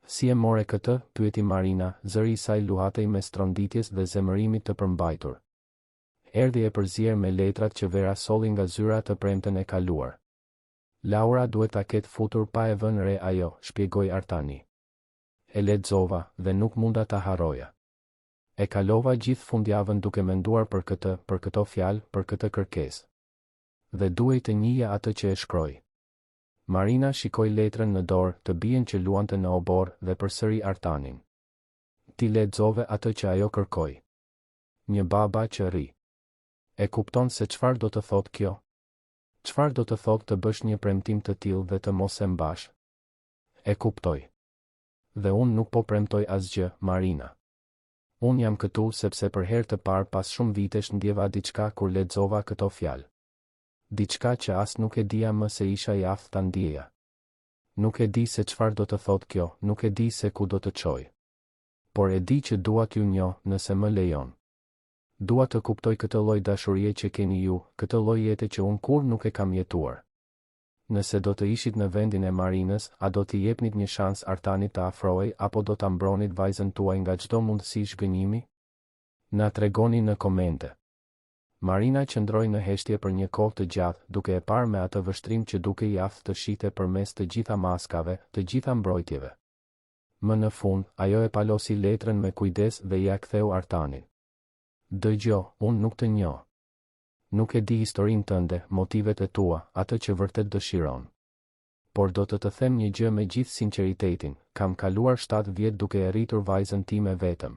Si e more këtë? pyeti Marina, zëri i saj luhatej mes tronditjes dhe zemërimit të përmbajtur. Erdhi e përzier me letrat që Vera solli nga zyra të premten e kaluar. Laura duhet ta ketë futur pa e vënë re ajo, shpjegoi Artani. E lexova, dhe nuk munda ta harroja. E kalova gjithë fundjavën duke menduar për këtë, për këto fjalë, për këtë kërkesë. Dhe duhej të njihja atë që e shkroi. Marina shikoi letrën në dorë, të bijën që luante në oborr, dhe përsëri Artanin. Ti lexove atë që ajo kërkoi. Një baba që rri. E kupton se çfarë do të thotë kjo? Çfarë do të thotë të bësh një premtim të tillë dhe të mos e mbash? E kuptoj. Dhe unë nuk po premtoj asgjë, Marina. Unë jam këtu sepse për herë të parë pas shumë vitesh ndjeva diçka kur lexova këto fjalë. Diçka që as nuk e dija më se isha i aftë ta ndieja. Nuk e di se çfarë do të thotë kjo, nuk e di se ku do të çojë. Por e di që dua t'ju njoh, nëse më lejon. Dua të kuptoj këtë lloj dashurie që keni ju, këtë lloj jete që unë kurrë nuk e kam jetuar. Nëse do të ishit në vendin e Marinës, a do t'i jepnit një shans Artanit të afrohej apo do ta mbronit vajzën tuaj nga çdo mundësi zhgënjimi? Na tregoni në komente. Marina qëndroi në heshtje për një kohë të gjatë, duke e parë me atë vështrim që dukej i aftë të shihte përmes të gjitha maskave, të gjitha mbrojtjeve. Më në fund, ajo e palosi letrën me kujdes dhe ia ktheu Artanit. Dëgjo, unë nuk të njoh. Nuk e di historinë tënde, motivet e tua, atë që vërtet dëshiron. Por do të të them një gjë me gjithë sinqeritetin, kam kaluar shtatë vjet duke e rritur vajzën time vetëm.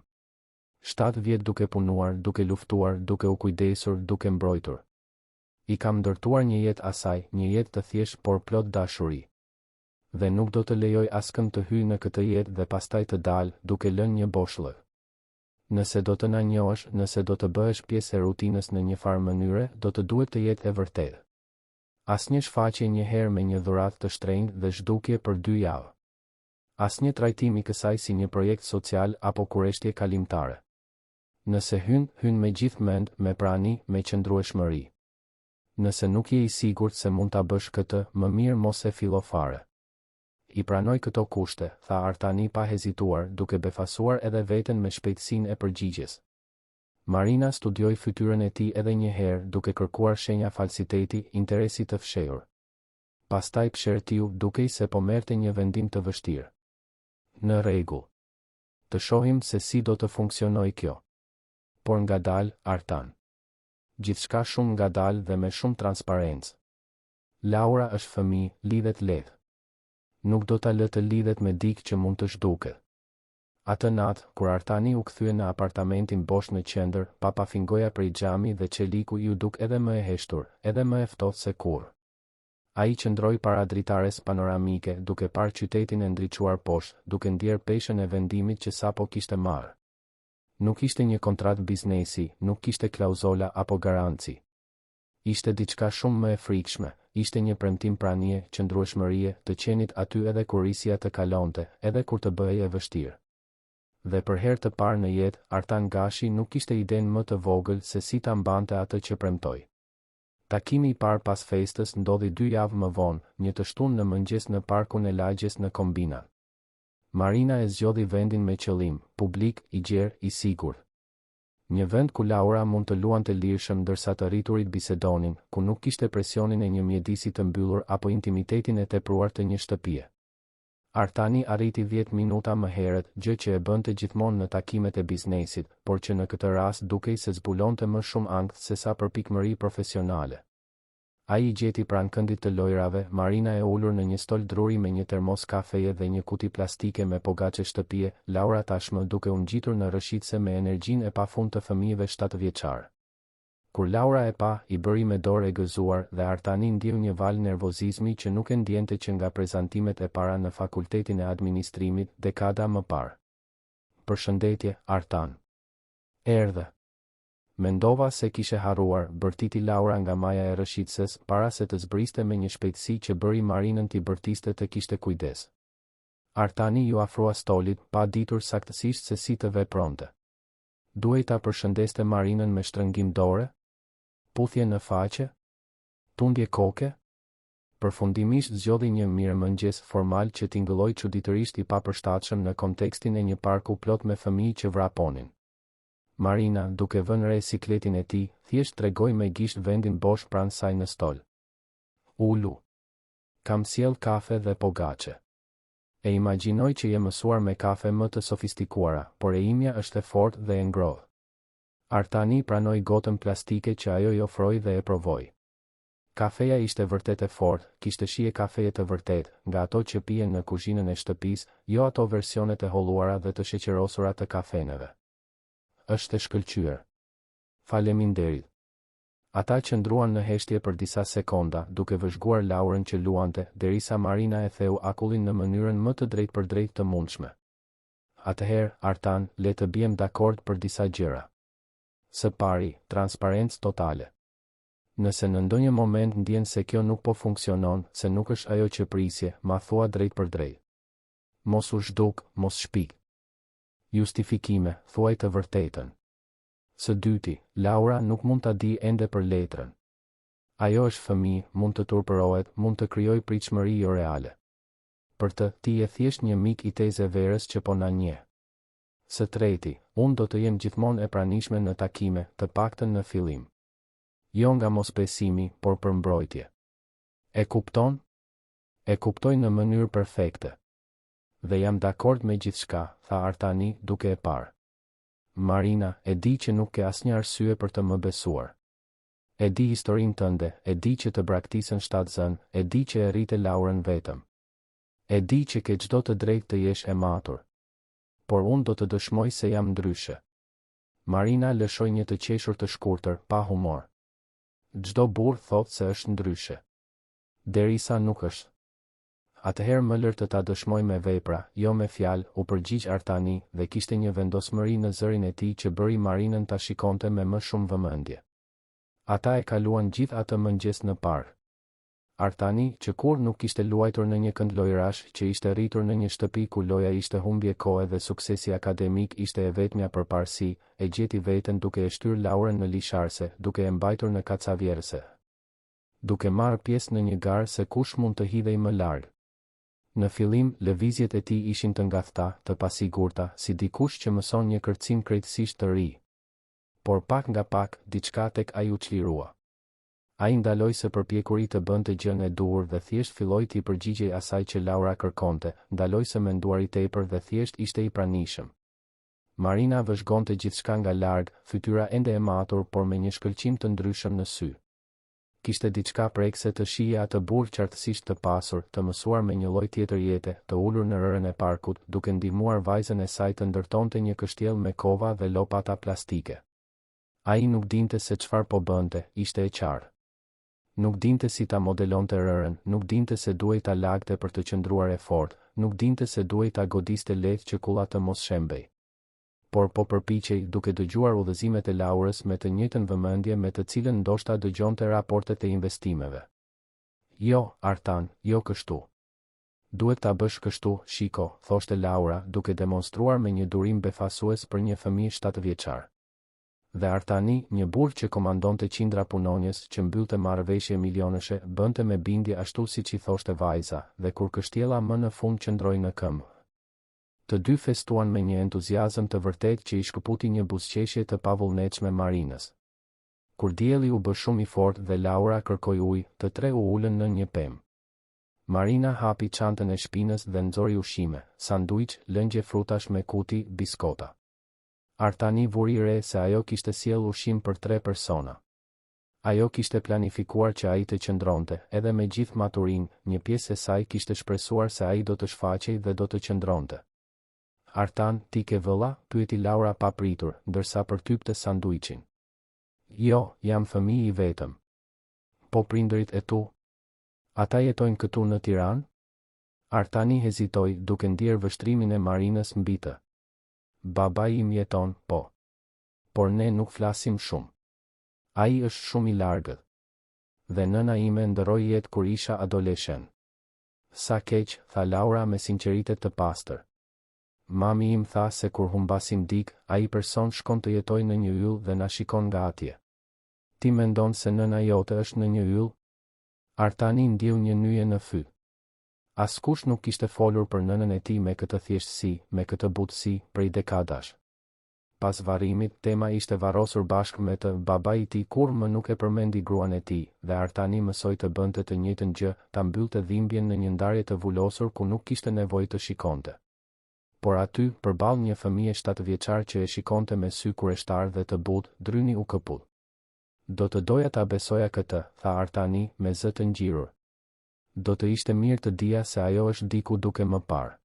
Shtatë vjet duke punuar, duke luftuar, duke u kujdesur, duke mbrojtur. I kam ndërtuar një jetë asaj, një jetë të thjeshtë por plot dashuri. Dhe nuk do të lejoj askënd të hyjë në këtë jetë dhe pastaj të dalë, duke lënë një boshllëk. Nëse do të na njohësh, nëse do të bëhesh pjesë e rutinës në njëfarë mënyre, do të duhet të jetë e vërtetë. Asnjë shfaqje një herë me një dhuratë të shtrenjtë dhe zhdukje për dy javë. Asnjë trajtim i kësaj si një projekt social apo kureshtje kalimtare. Nëse hyn, hyn me gjithë mend, me prani, me qëndrueshmëri. Nëse nuk je i sigurt se mund ta bësh këtë, më mirë mos e fillo fare. I pranoj këto kushte, tha Artani pa hezituar, duke befasuar edhe veten me shpejtësinë e përgjigjes. Marina studioi fytyrën e tij edhe një herë, duke kërkuar shenja falsiteti, interesi të fshehur. Pastaj psherëtiu, dukej se po merrte një vendim të vështirë. Në rregull. Të shohim se si do të funksionojë kjo. Por ngadalë, Artan. Gjithçka shumë ngadalë dhe me shumë transparencë. Laura është fëmijë, lidhet lehtë. Nuk do ta lë të lidhet me dikë që mund të zhduket. Atë natë, kur Artani u kthye në apartamentin bosh në qendër, papafingoja prej xhami dhe çeliku iu duk edhe më e heshtur, edhe më e ftohtë se kurrë. Ai qëndroi para dritares panoramike, duke parë qytetin e ndriçuar poshtë, duke ndjerë peshën e vendimit që sapo kishte marrë. Nuk ishte një kontratë biznesi, nuk kishte klauzola apo garanci. Ishte diçka shumë më e frikshme, ishte një premtim pranie, qëndrueshmërie, të qenit aty edhe kur risia të kalonte, edhe kur të bëhej e vështirë. Dhe për herë të parë në jetë, Artan Gashi nuk kishte idenë më të vogël se si ta mbante atë që premtoi. Takimi i parë pas festës ndodhi dy javë më vonë, një të shtunë në mëngjes në parkun e lagjes në Kombinat. Marina e zgjodhi vendin me qëllim, publik, i gjerë, i sigurt. Një vend ku Laura mund të luante lirshëm ndërsa të rriturit bisedonin, ku nuk kishte presionin e një mjedisi të mbyllur apo intimitetin e tepruar të një shtëpie. Artani arriti dhjetë minuta më herët, gjë që e bënte gjithmonë në takimet e biznesit, por që në këtë rast dukej se zbulonte më shumë ankth sesa përpikmëri profesionale. Ai i gjeti pranë këndit të lojërave, Marina e ulur në një stol druri me një termos kafeje dhe një kuti plastike me pogaçe shtëpie, Laura tashmë duke u ngjitur në rrëshqitëse me energjinë e pafund të fëmijëve shtatëvjeçarë. Kur Laura e pa, i bëri me dorë e gëzuar dhe Artani ndjeu një valë nervozizmi që nuk e ndjente që nga prezantimet e para në Fakultetin e Administrimit, dekada më parë. Përshëndetje, Artan. Erdhe. Mendova se kishe harruar, bërtiti Laura nga maja e rrëshqitëses, para se të zbriste me një shpejtësi që bëri Marinën t'i bërtiste të kishte kujdes. Artani iu afrua stolit, pa ditur saktësisht se si të vepronte. Duhej ta përshëndeste Marinën me shtrëngim dore? Puthje në faqe? Tundje koke? Përfundimisht zgjodhi një mirëmëngjes formal që tingëlloi çuditërisht i papërshtatshëm në kontekstin e një parku plot me fëmijë që vraponin. Marina, duke vënë re sikletin e tij, thjesht tregoi me gisht vendin bosh pranë saj në stol. Ulu. Kam sjellë kafe dhe pogaçe. E imagjinoj që je mësuar me kafe më të sofistikuara, por e imja është e fortë dhe e ngrohtë. Artani pranoi gotën plastike që ajo i ofroi dhe e provoi. Kafeja ishte vërtet e fortë, kishte shije kafeje të vërtetë, nga ato që pihen në kuzhinën e shtëpisë, jo ato versionet e holluara dhe të sheqerosura të kafeneve. Është e shkëlqyer. Faleminderit. Ata qëndruan në heshtje për disa sekonda, duke vëzhguar Laurën që luante, derisa Marina e theu akullin në mënyrën më të drejtpërdrejtë të mundshme. Atëherë, Artan, le të biem dakord për disa gjëra. Së pari, transparencë totale. Nëse në ndonjë moment ndjen se kjo nuk po funksionon, se nuk është ajo që prisje, ma thua drejtpërdrejt. Mos u zhduk, mos shpik. Justifikime, thuaj të vërtetën. Së dyti, Laura nuk mund ta dijë ende për letrën. Ajo është fëmijë, mund të turpërohet, mund të krijojë pritshmëri joreale. Për të, ti je thjesht një mik i teze Verës që po na njeh. Së treti, unë do të jem gjithmonë e pranishme në takime, të paktën në fillim. Jo nga mosbesimi, por për mbrojtje. E kupton? E kuptoj në mënyrë perfekte. Dhe jam dakord me gjithçka, tha Artani, duke e parë. Marina, e di që nuk ke asnjë arsye për të më besuar. E di historinë tënde, e di që të braktisën shtatzënë, e di që e rrite Laurën vetëm. E di që ke çdo të drejtë të jesh e matur. Por unë do të dëshmoj se jam ndryshe. Marina lëshoi një të qeshur të shkurtër, pa humor. Çdo burrë thotë se është ndryshe. Derisa nuk është. Atëherë më lër të ta dëshmoj me vepra, jo me fjalë, u përgjigj Artani, dhe kishte një vendosmëri në zërin e tij që bëri Marinën ta shikonte me më shumë vëmendje. Ata e kaluan gjithë atë mëngjes në park. Artani, që kurrë nuk kishte luajtur në një kënd lojërash, që ishte rritur në një shtëpi ku loja ishte humbje kohe dhe suksesi akademik ishte e vetmja përparësi, e gjeti veten duke e shtyrë Laurën në lisharëse, duke e mbajtur në kacavjerrëse. Duke marrë pjesë në një garë se kush mund të hidhej më larg. Në fillim, lëvizjet e tij ishin të ngathta, të pasigurta, si dikush që mëson një kërcim krejtësisht të ri. Por pak nga pak, diçka tek ai u çlirua. Ai ndaloi së përpjekuri të bënte gjënë e duhur dhe thjesht filloi t'i përgjigjej asaj që Laura kërkonte, ndaloi së menduari tepër dhe thjesht ishte i pranishëm. Marina vëzhgonte gjithçka nga larg, fytyra ende e matur por me një shkëlqim të ndryshëm në sy. Kishte diçka prekëse të shihje atë burrë qartësisht të pasur, të mësuar me një lloj tjetër jete, të ulur në rërën e parkut, duke ndihmuar vajzën e saj të ndërtonte një kështjellë me kova dhe lopata plastike. Ai nuk dinte se çfarë po bënte, ishte e qartë. Nuk dinte si ta modelonte rërën, nuk dinte se duhej ta lagte për të qëndruar e fortë, nuk dinte se duhej ta godiste lehtë që kulla të mos shembej. Por po përpiqej, duke dëgjuar udhëzimet e Laurës me të njëjtën vëmendje me të cilën ndoshta dëgjonte raportet e investimeve. Jo, Artan, jo kështu. Duhet ta bësh kështu, shiko, thoshte Laura, duke demonstruar me një durim befasues për një fëmijë shtatëvjeçar. Dhe Artani, një burrë që komandonte qindra punonjës, që mbyllte marrëveshje milionëshe, bënte me bindje ashtu siç i thoshte vajza, dhe kur kështjella më në fund qëndroi në këmbë, Të dy festuan me një entuziazëm të vërtetë që i shkëputi një buzëqeshje të pavullnetshme Marinës. Kur dielli u bë shumë i fortë dhe Laura kërkoi ujë, të tre u ulën nën një pemë. Marina hapi çantën e shpinës dhe nxori ushqime, sanduiç, lëngje frutash me kuti, biskota. Artani vuri re se ajo kishte sjellë ushqim për tre persona. Ajo kishte planifikuar që ai të qëndronte, edhe me gjithë maturinë, një pjesë e saj kishte shpresuar se ai do të shfaqej dhe do të qëndronte. Artan, ti ke vëlla? pyeti Laura papritur, ndërsa përtypte sanduiçin. Jo, jam fëmijë i vetëm. Po prindërit e tu? Ata jetojnë këtu në Tiranë? Artani hezitoi, duke ndier vështrimin e Marinës mbi të. Babai im jeton, po. Por ne nuk flasim shumë. Ai është shumë i largët. Dhe nëna ime ndërroi jetë kur isha adoleshent. Sa keq, tha Laura me sinqeritet të pastër. Mami im tha se kur humbasim dikë, ai person shkon të jetojë në një yll dhe na shikon nga atje. Ti mendon se nëna jote është në një yll? Artani ndjeu një nyje në fyt. Askush nuk kishte folur për nënën e tij me këtë thjeshtësi, me këtë butësi, prej dekadash. Pas varrimit, tema ishte varrosur bashkë me të, babai i tij kurrë më nuk e përmendi gruan e tij, dhe Artani mësoi të bënte të njëjtën gjë, ta mbyllte dhimbjen në një ndarje të vulosur ku nuk kishte nevojë të shikonte. Por aty, përballë një fëmije shtatëvjeçar që e shikonte me sy kureshtar dhe të butë, dryni u këput. Do të doja ta besoja këtë, tha Artani, me zë të ngjirur. Do të ishte mirë të dija se ajo është diku duke më parë.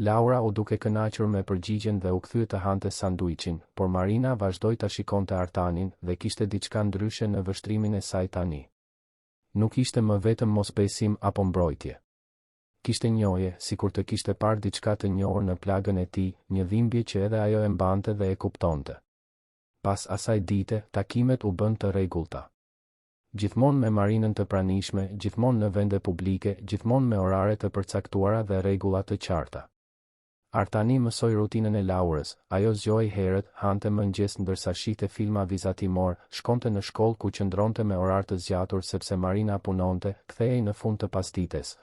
Laura u duk e kënaqur me përgjigjen dhe u kthye të hante sanduiçin, por Marina vazhdoi ta shikonte Artanin dhe kishte diçka ndryshe në vështrimin e saj tani. Nuk ishte më vetëm mosbesim apo mbrojtje. Kishte njohje, sikur të kishte parë diçka të njohur në plagën e tij, një dhimbje që edhe ajo e mbante dhe e kuptonte. Pas asaj dite, takimet u bënë të rregullta. Gjithmonë me Marinën të pranishme, gjithmonë në vende publike, gjithmonë me orare të përcaktuara dhe rregulla të qarta. Artani mësoi rutinën e Laurës, ajo zgjohej herët, hante mëngjes ndërsa shihte filma vizatimorë, shkonte në shkollë ku qëndronte me orar të zgjatur sepse Marina punonte, kthehej në fund të pasdites.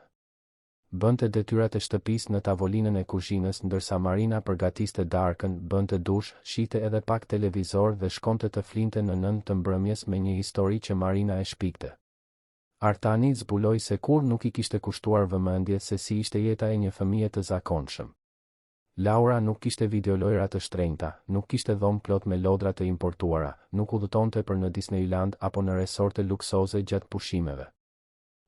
Bënte detyrat e shtëpisë në tavolinën e kuzhinës ndërsa Marina përgatiste darkën, bënte dush, shihte edhe pak televizor dhe shkonte të flinte në nëntë të mbrëmjes me një histori që Marina e shpikte. Artani zbuloi se kurrë nuk i kishte kushtuar vëmendje se si ishte jeta e një fëmije të zakonshëm. Laura nuk kishte videolojëra të shtrenjta, nuk kishte dhomë plot me lodra të importuara, nuk udhëtonte për në Disneyland apo në resorte luksoze gjatë pushimeve.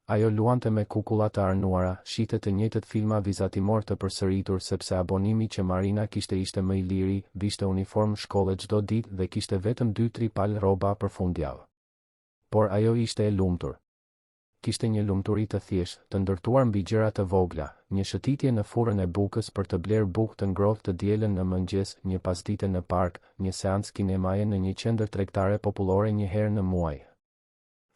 Ajo luante me kukulla të arnuara, shihte të njëjtët filma vizatimorë të përsëritur sepse abonimi që Marina kishte ishte më i liri, vishte uniformë shkolle çdo ditë dhe kishte vetëm dy-tri palë rroba për fundjavë. Por ajo ishte e lumtur. Kishte një lumturi të thjeshtë, të ndërtuar mbi gjëra të vogla, një shëtitje në furrën e bukës për të blerë bukë të ngrohtë të dielën në mëngjes, një pasdite në park, një seancë kinemaje në një qendër tregtare popullore një herë në muaj.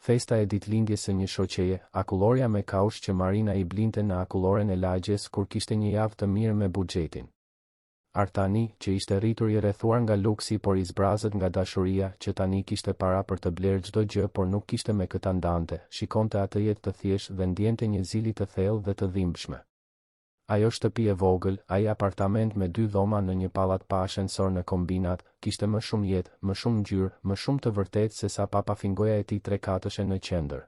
Festa e ditëlindjes së një shoqeje, akullorja me kaush që Marina i blinte në akulloren e lagjes kur kishte një javë të mirë me buxhetin. Artani, që ishte rritur i rrethuar nga luksi por i zbrazët nga dashuria, që tani kishte para për të blerë çdo gjë por nuk kishte me kë ta ndante, shikonte atë jetë të thjeshtë dhe ndjente një zili të thellë dhe të dhimbshme. Ajo shtëpi e vogël, ai apartament me dy dhoma në një pallat pa ashensor në Kombinat, kishte më shumë jetë, më shumë ngjyrë, më shumë të vërtetë sesa papafingoja e tij trekatëshe në qendër.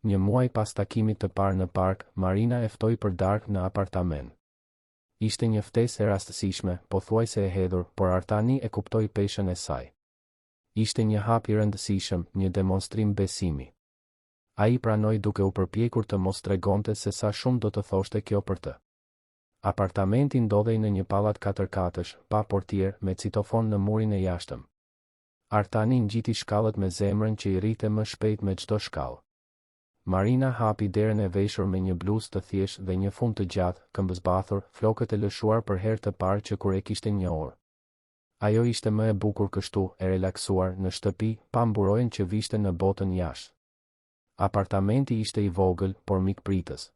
Një muaj pas takimit të parë në park, Marina e ftoi për darkë në apartament. Ishte një ftesë e rastësishme, pothuajse e hedhur, por Artani e kuptoi peshën e saj. Ishte një hap i rëndësishëm, një demonstrim besimi. Ai pranoi duke u përpjekur të mos tregonte se sa shumë do të thoshte kjo për të. Apartamenti ndodhej në një pallat katërkatësh, pa portier, me citofon në murin e jashtëm. Artani ngjiti shkallët me zemrën që i rrihte më shpejt me çdo shkallë. Marina hapi derën e veshur me një bluzë të thjeshtë dhe një fund të gjatë, këmbëzbathur, flokët e lëshuar për herë të parë që kur e kishte njohur. Ajo ishte më e bukur kështu, e relaksuar, në shtëpi, pa mburojën që vishte në botën jashtë. Apartamenti ishte i vogël, por mikpritës.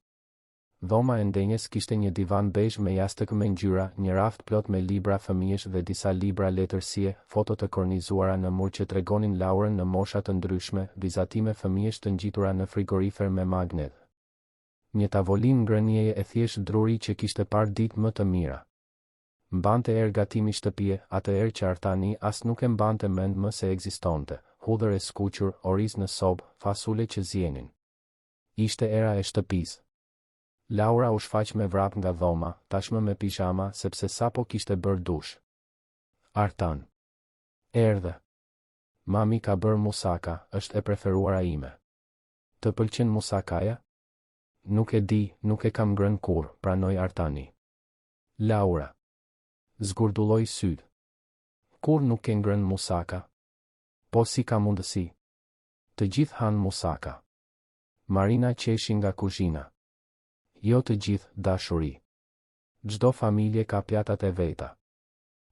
Dhoma e ndenjes kishte një divan bezhë me jastëkë me ngjyra, një raft plot me libra fëmijësh dhe disa libra letërsie, foto të kornizuara në mur që tregonin Laurën në mosha të ndryshme, vizatime fëmijësh të ngjitura në frigorifer me magnet. Një tavolinë ngrënieje e thjeshtë druri që kishte parë ditë më të mira. Mbante erë gatimi shtëpie, atë erë që Artani as nuk e mbante mend më se ekzistonte, hudhër e skuqur, oriz në sobë, fasule që zienin. Ishte era e shtëpisë. Laura u shfaq me vrap nga dhoma, tashmë me pizhama sepse sapo kishte bërë dush. Artan. Erdhe. Mami ka bërë musaka, është e preferuara ime. Të pëlqen musakaja? Nuk e di, nuk e kam ngrënë kurrë, pranoi Artani. Laura. Zgurdulloi sytë. Kurrë nuk ke ngrënë musaka? Po si ka mundësi? Të gjithë hanë musaka. Marina qeshi nga kuzhina. Jo të gjithë, dashuri. Çdo familje ka pjatat e veta.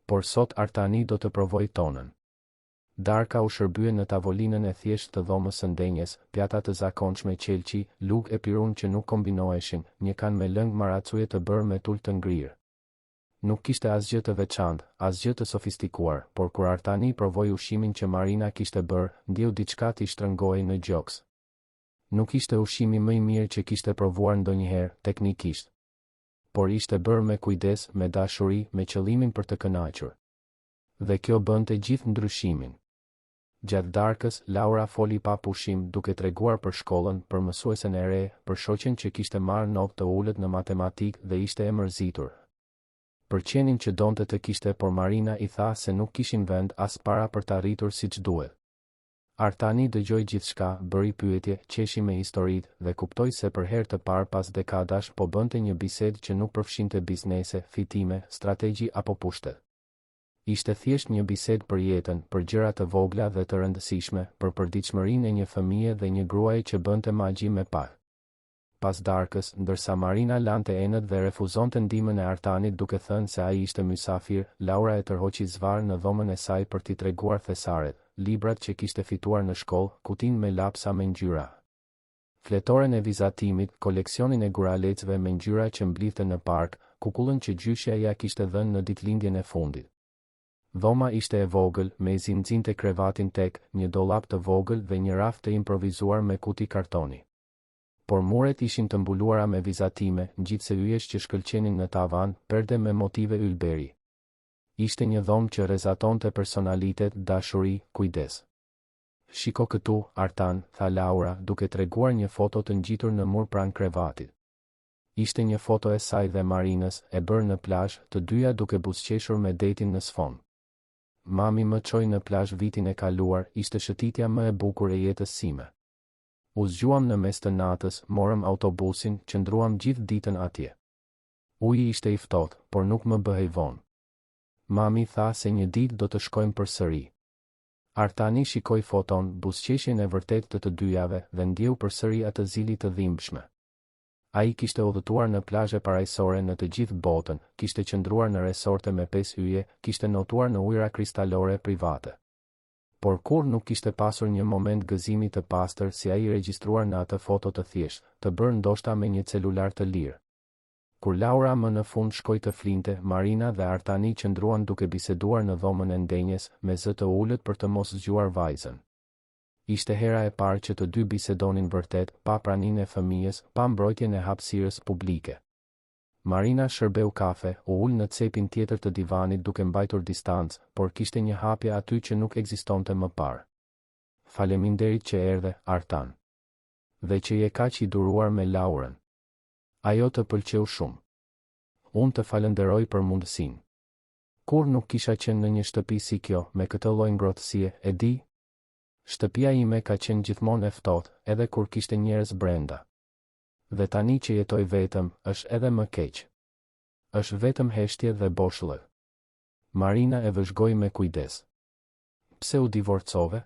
Por sot Artani do të provojë tonën. Darka u shërbye në tavolinën e thjeshtë të dhomës së ndenjes, pjata të zakonshme qelqi, lugë e pirun që nuk kombinoheshin, një kanë me lëng maracuje të bërë me tul të ngrirë. Nuk kishte asgjë të veçantë, asgjë të sofistikuar, por kur Artani provoi ushqimin që Marina kishte bërë, ndjeu diçka t'i shtrëngohej në gjoks. Nuk ishte ushqimi më i mirë që kishte provuar ndonjëherë, teknikisht. Por ishte bërë me kujdes, me dashuri, me qëllimin për të kënaqur. Dhe kjo bënte gjithë ndryshimin. Gjatë darkës, Laura foli pa pushim, duke treguar për shkollën, për mësuesen e re, për shoqen që kishte marrë notë të ulët në matematikë dhe ishte e mërzitur. Për qenin që donte të kishte por Marina i tha se nuk kishin vend as para për ta rritur siç duhet. Artani dëgjoi gjithçka, bëri pyetje, qeshi me historitë, dhe kuptoi se për herë të parë pas dekadash po bënte një bisedë që nuk përfshinte biznese, fitime, strategji apo pushtet. Ishte thjesht një bisedë për jetën, për gjëra të vogla dhe të rëndësishme, për përditshmërinë e një fëmije dhe një gruaje që bënte magji me pak. Pas darkës, ndërsa Marina lante enët dhe refuzonte ndihmën e Artanit duke thënë se ai ishte mysafir, Laura e tërhoqi zvarrë në dhomën e saj për t'i treguar thesaret, librat që kishte fituar në shkollë, kutinë me lapsa me ngjyra, fletoren e vizatimit, koleksionin e guralecëve me ngjyra që mblidhte në park, kukullën që gjyshja ia kishte dhënë në ditëlindjen e fundit. Dhoma ishte e vogël, mezi nxinte krevatin tek, një dollap të vogël dhe një raft të improvizuar me kuti kartoni. Por muret ishin të mbuluara me vizatime, ngjitëse yjesh që shkëlqenin në tavan, perde me motive ylberi. Ishte një dhomë që rrezatonte personalitet, dashuri, kujdes. Shiko këtu, Artan, tha Laura, duke treguar një foto të ngjitur në mur pranë krevatit. Ishte një foto e saj dhe Marinës, e bërë në plazh, të dyja duke buzëqeshur me detin në sfond. Mami më çoi në plazh vitin e kaluar, ishte shëtitja më e bukur e jetës sime. U zgjuam në mes të natës, morëm autobusin, qëndruam gjithë ditën atje. Uji ishte i ftohtë, por nuk më bëhej vonë. Mami tha se një ditë do të shkojmë përsëri. Artani shikoi foton, buzëqeshjen e vërtetë të të dyjave, dhe ndjeu përsëri atë zili të dhimbshme. Ai kishte udhëtuar në plazhe parajsore në të gjithë botën, kishte qëndruar në resorte me pesë yje, kishte notuar në ujëra kristalore private. Por kurrë nuk kishte pasur një moment gëzimi të pastër si ai i regjistruar në atë foto të thjeshtë, të bërë ndoshta me një celular të lirë. Kur Laura më në fund shkoi të flinte, Marina dhe Artani qëndruan duke biseduar në dhomën e ndenjes, me zë të ulët për të mos zgjuar vajzën. Ishte hera e parë që të dy bisedonin vërtet, pa praninë e fëmijës, pa mbrojtjen e hapësirës publike. Marina shërbeu kafe, u ul në cepin tjetër të divanit duke mbajtur distancë, por kishte një hapje aty që nuk ekzistonte më parë. Faleminderit që erdhe, Artan. Dhe që je kaq i duruar me Laurën. Ajo të pëlqeu shumë. Unë të falënderoj për mundësinë. Kurrë nuk kisha qenë në një shtëpi si kjo, me këtë lloj ngrohtësie, e di? Shtëpia ime ka qenë gjithmonë e ftohtë, edhe kur kishte njerëz brenda. Dhe tani që jetoj vetëm, është edhe më keq. Është vetëm heshtje dhe boshllëk. Marina e vëzhgoi me kujdes. Pse u divorcove?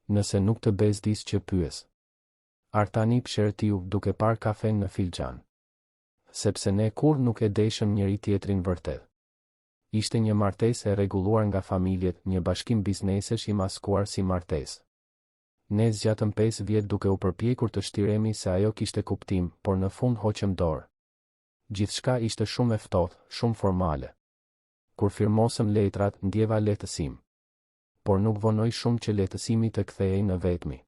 Nëse nuk të bezdis që pyes. Artani psherëtiu, duke parë kafenë në filxhan. Sepse ne kurrë nuk e deshëm njëri-tjetrin vërtet. Ishte një martesë e rregulluar nga familjet, një bashkim biznesesh i maskuar si martesë. Ne zgjatëm pesë vjet duke u përpjekur të shtiremi se ajo kishte kuptim, por në fund hoqëm dorë. Gjithçka ishte shumë e ftohtë, shumë formale. Kur firmosëm letrat, ndjeva lehtësim. Por nuk vonoi shumë që lehtësimi të kthehej në vetmi.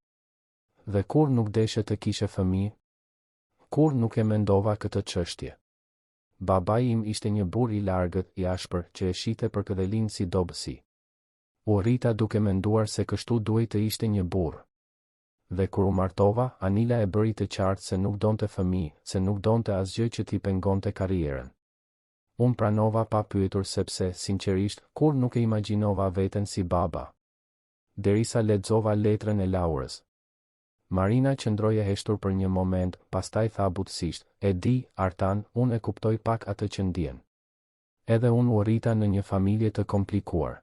Dhe kurrë nuk deshe të kishe fëmijë? Kurrë nuk e mendova këtë çështje. Babai im ishte një burrë i largët, i ashpër, që e shihte përkëdhelinë si dobësi. U rrita duke menduar se kështu duhej të ishte një burrë. Dhe kur u martova, Anila e bëri të qartë se nuk donte fëmijë, se nuk donte asgjë që t'i pengonte karrierën. Unë pranova pa pyetur sepse, sinqerisht, kurrë nuk e imagjinova veten si baba. Derisa lexova letrën e Laurës. Marina qëndroi e heshtur për një moment, pastaj tha butësisht, E di, Artan, unë e kuptoj pak atë që ndjen. Edhe unë u rrita në një familje të komplikuar.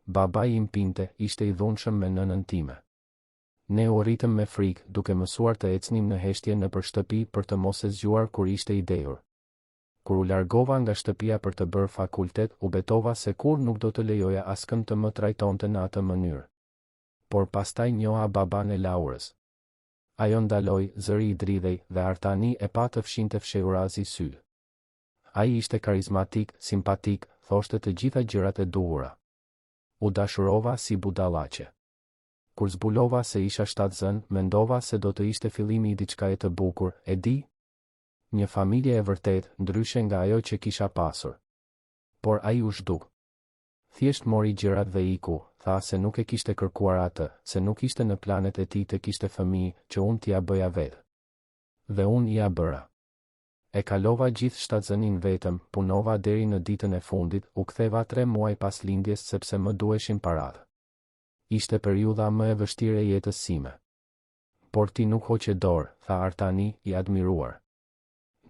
Babai im pinte, ishte i dhunshëm me nënën time. Ne u rritëm me frikë, duke mësuar të ecnim në heshtje nëpër shtëpi për të mos e zgjuar kur ishte i dehur. Kur u largova nga shtëpia për të bërë fakultet, u betova se kurrë nuk do të lejoja askënd të më trajtonte në atë mënyrë. Por pastaj njoha babanë e Laurës. Ajo ndaloi, zëri i dridhej, dhe Artani e pa të fshinte fshehurazi sytë. Ai ishte karizmatik, simpatik, thoshte të gjitha gjërat e duhura. U dashurova si budallaqe. Kur zbulova se isha shtatzënë, mendova se do të ishte fillimi i diçkaje të bukur, e di? Një familje e vërtetë, ndryshe nga ajo që kisha pasur. Por ai u zhduk. Thjesht mori gjërat dhe iku, tha se nuk e kishte kërkuar atë, se nuk ishte në planet e tij të kishte fëmijë, që unë t'ia bëja vetë. Dhe unë ia bëra. E kalova gjithë shtatzëninë vetëm, punova deri në ditën e fundit, u ktheva tre muaj pas lindjes sepse më duheshin paratë. Ishte periudha më e vështirë e jetës sime. Por ti nuk hoqe dorë, tha Artani, i admiruar.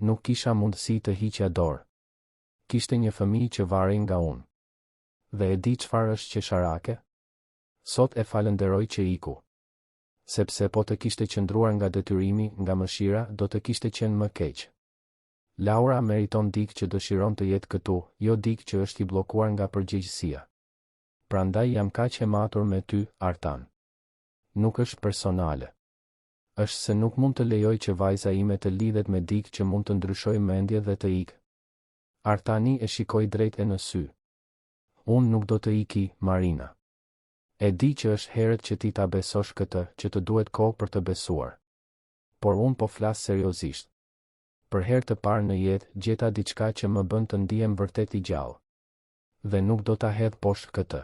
Nuk kisha mundësi të hiqja dorë. Kishte një fëmijë që varej nga unë. Dhe e di çfarë është qesharake? Sot e falënderoj që iku. Sepse po të kishte qëndruar nga detyrimi, nga mëshira, do të kishte qenë më keq. Laura meriton dikë që dëshiron të jetë këtu, jo dikë që është i bllokuar nga përgjegjësia. Prandaj jam kaq e matur me ty, Artan. Nuk është personale. Është se nuk mund të lejoj që vajza ime të lidhet me dikë që mund të ndryshojë mendje dhe të ikë. Artani e shikoi drejt e në sy. Unë nuk do të iki, Marina. E di që është herët që ti ta besosh këtë, që të duhet kohë për të besuar. Por unë po flas seriozisht. Për herë të parë në jetë, gjeta diçka që më bën të ndihem vërtet i gjallë. Dhe nuk do ta hedh poshtë këtë.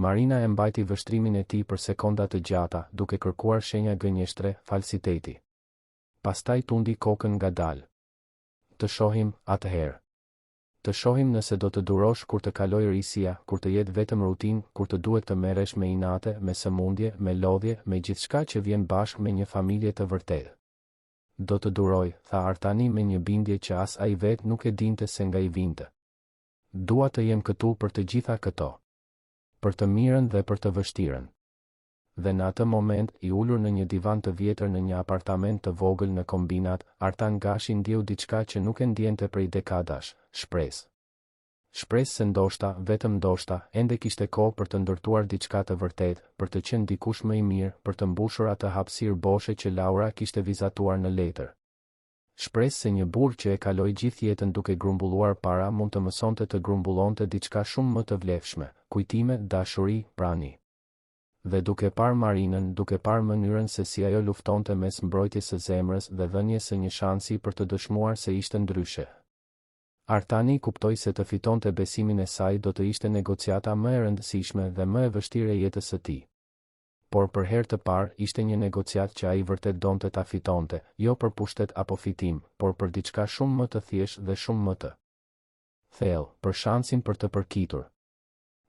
Marina e mbajti vështrimin e tij për sekonda të gjata, duke kërkuar shenja gënjeshtre, falsiteti. Pastaj tundi kokën ngadalë. Të shohim, atëherë. Të shohim nëse do të durosh kur të kalojë risia, kur të jetë vetëm rutinë, kur të duhet të merresh me inate, me sëmundje, me lodhje, me gjithçka që vjen bashkë me një familje të vërtetë. Do të duroj, tha Artani me një bindje që as ai vetë nuk e dinte se nga i vinte. Dua të jem këtu për të gjitha këto. Për të mirën dhe për të vështirën. Dhe në atë moment, i ulur në një divan të vjetër në një apartament të vogël në Kombinat, Artan Gashi ndjeu diçka që nuk e ndjente prej dekadash, shpresë. Shpresë se ndoshta, vetëm ndoshta, ende kishte kohë për të ndërtuar diçka të vërtetë, për të qenë dikush më i mirë, për të mbushur atë hapësirë boshe që Laura kishte vizatuar në letër. Shpresë se një burrë që e kaloi gjithë jetën duke grumbulluar para mund të mësonte të grumbullonte diçka shumë më të vlefshme, kujtime, dashuri, prani. Dhe duke parë Marinën, duke parë mënyrën se si ajo luftonte mes mbrojtjes së zemrës dhe dhënies së një shansi për të dëshmuar se ishte ndryshe. Artani kuptoi se të fitonte besimin e saj do të ishte negociata më e rëndësishme dhe më e vështirë e jetës së tij. Por për herë të parë, ishte një negociatë që ai vërtet donte ta fitonte, jo për pushtet apo fitim, por për diçka shumë më të thjeshtë dhe shumë më të thellë, për shansin për të përkitur.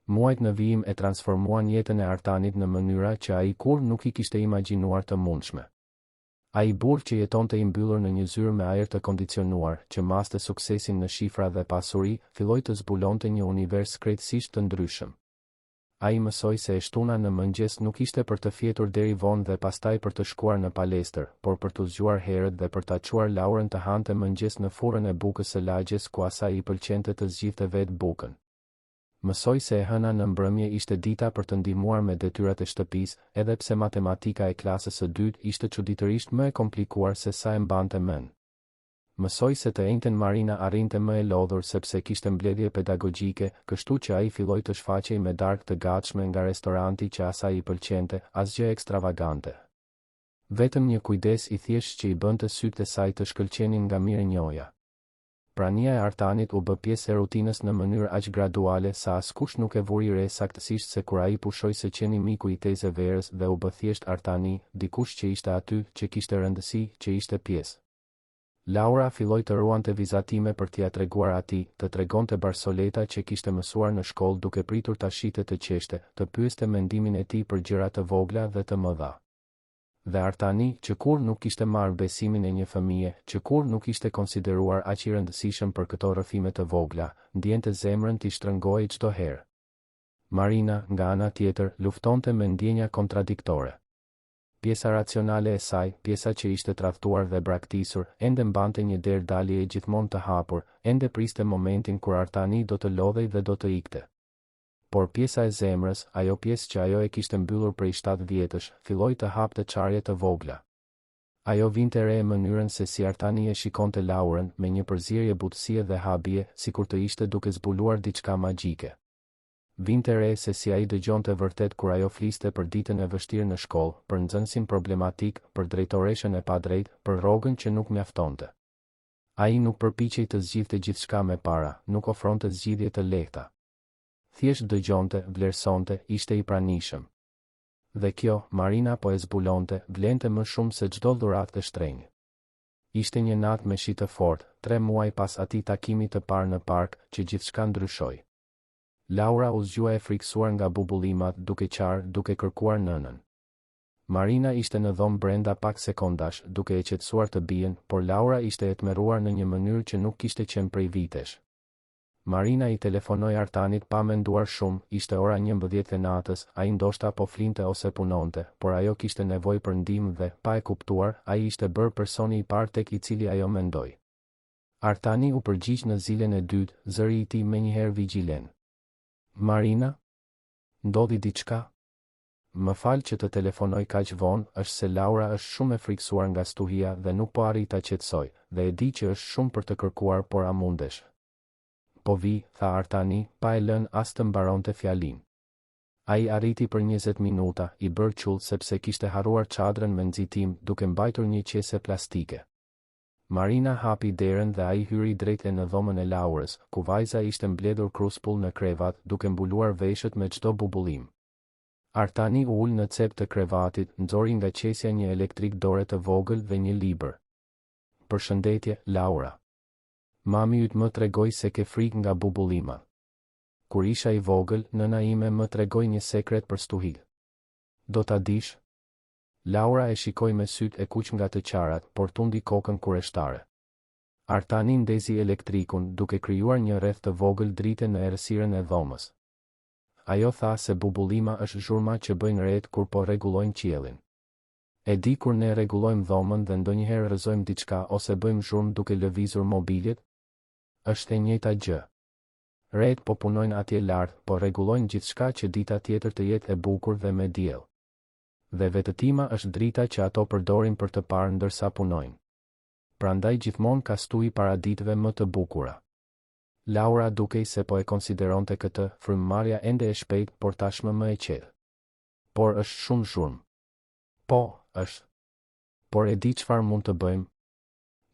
Muajt në vijim e transformuan jetën e Artanit në mënyra që ai kurrë nuk i kishte imagjinuar të mundshme. Ai burrë që jetonte i mbyllur në një zyrë me ajër të kondicionuar, që maste suksesin në shifra dhe pasuri, filloi të zbulonte një univers krejtësisht të ndryshëm. Ai mësoi se e shtuna në mëngjes nuk ishte për të fjetur deri vonë dhe pastaj për të shkuar në palestër, por për t'u zgjuar herët dhe për ta çuar Laurën të hante mëngjes në furrën e bukës së lagjes ku asaj i pëlqente të zgjidhte vetë bukën. Mësoi se e hëna në mbrëmje ishte dita për të ndihmuar me detyrat e shtëpisë, edhe pse matematika e klasës së dytë ishte çuditërisht më e komplikuar se sa e mbante mend. Mësoi se të enjten Marina arrinte më e lodhur sepse kishte mbledhje pedagogjike, kështu që ai filloi të shfaqej me darkë të gatshme nga restoranti që asaj i pëlqente, asgjë ekstravagante. Vetëm një kujdes i thjeshtë që i bënte sytë e saj të shkëlqenin nga mirënjohja. Prania e Artanit u bë pjesë e rutinës në mënyrë aq graduale sa askush nuk e vuri re saktësisht se kur ai pushoi së qeni miku i teze Verës dhe u bë thjesht Artani, dikush që ishte aty, që kishte rëndësi, që ishte pjesë. Laura filloi të ruante vizatime për t'ia treguar atij, të tregonte barsoleta që kishte mësuar në shkollë duke pritur ta shihte të qeshte, të pyeste mendimin e tij për gjëra të vogla dhe të mëdha. Dhe Artani, që kurrë nuk kishte marrë besimin e një fëmije, që kurrë nuk ishte konsideruar aq i rëndësishëm për këto rrëfime të vogla, ndiente zemrën t'i shtrëngohej çdo herë. Marina, nga ana tjetër, luftonte me ndjenja kontradiktore. Pjesa racionale e saj, pjesa që ishte tradhtuar dhe braktisur, ende mbante një derë daljeje gjithmonë të hapur, ende priste momentin kur Artani do të lodhej dhe do të ikte. Por pjesa e zemrës, ajo pjesë që ajo e kishte mbyllur prej shtatë vjetësh, filloi të hapte çarje të vogla. Ajo vinte re mënyrën se si Artani e shikonte Laurën, me një përzierje butësie dhe habie, sikur të ishte duke zbuluar diçka magjike. Vinte re se si ai dëgjonte vërtet kur ajo fliste për ditën e vështirë në shkollë, për nxënësin problematik, për drejtoreshën e padrejtë, për rrogën që nuk mjaftonte. Ai nuk përpiqej të zgjidhte gjithçka me para, nuk ofronte zgjidhje të lehta. Thjesht dëgjonte, vlerësonte, ishte i pranishëm. Dhe kjo, Marina po e zbulonte, vlente më shumë se çdo dhuratë e shtrenjtë. Ishte një natë me shi të fortë, tre muaj pas atij takimi të parë në park, që gjithçka ndryshoi. Laura u zgjua e frikësuar nga bubullimat, duke qarë, duke kërkuar nënën. Marina ishte në dhomë brenda pak sekondash, duke e qetësuar të bijën, por Laura ishte e tmerruar në një mënyrë që nuk kishte qenë prej vitesh. Marina i telefonoi Artanit pa menduar shumë, ishte ora 11 e natës, ai ndoshta po flinte ose punonte, por ajo kishte nevojë për ndihmë dhe, pa e kuptuar, ai ishte bërë personi i parë tek i cili ajo mendoi. Artani u përgjigj në zilen e dytë, zëri i tij menjëherë vigjilent. Marina? Ndodhi diçka? Më fal që të telefonoj kaq vonë, është se Laura është shumë e frikësuar nga stuhia dhe nuk po arrij ta qetësoj, dhe e di që është shumë për të kërkuar por a mundesh? Po vij, tha Artani, pa e lënë as të mbaronte fjalinë. Ai arriti për 20 minuta, i bërë qull sepse kishte harruar çadrën me nxitim, duke mbajtur një qese plastike. Marina hapi derën dhe ai hyri drejt e në dhomën e Laurës, ku vajza ishte mbledhur kruspull në krevat, duke mbuluar veshët me çdo bubullimë. Artani u ul në cep të krevatit, nxori nga qesja një elektrik dore të vogël dhe një libër. Përshëndetje, Laura. Mami yt më tregoi se ke frikë nga bubullimat. Kur isha i vogël, nëna ime më tregoi një sekret për stuhitë. Do ta dish? Laura e shikoi me sytë e kuq nga të qarat, por tundi kokën kureshtare. Artani ndezi elektrikun, duke krijuar një rreth të vogël drite në errësirën e dhomës. Ajo tha se bubullima është zhurma që bëjnë retë kur po rregullojnë qiellin. E di kur ne rregullojmë dhomën dhe ndonjëherë rrëzojmë diçka ose bëjmë zhurmë duke lëvizur mobiljet? Është e njëjta gjë. Retë po punojnë atje lart, po rregullojnë gjithçka që dita tjetër të jetë e bukur dhe me diell. Dhe vetëtima është drita që ato përdorin për të parë ndërsa punojnë. Prandaj gjithmonë ka stuhi para ditëve më të bukura. Laura dukej se po e konsideronte këtë, frymëmarrja ende e shpejtë, por tashmë më e qetë. Por është shumë zhurmë. Po, është. Por e di çfarë mund të bëjmë?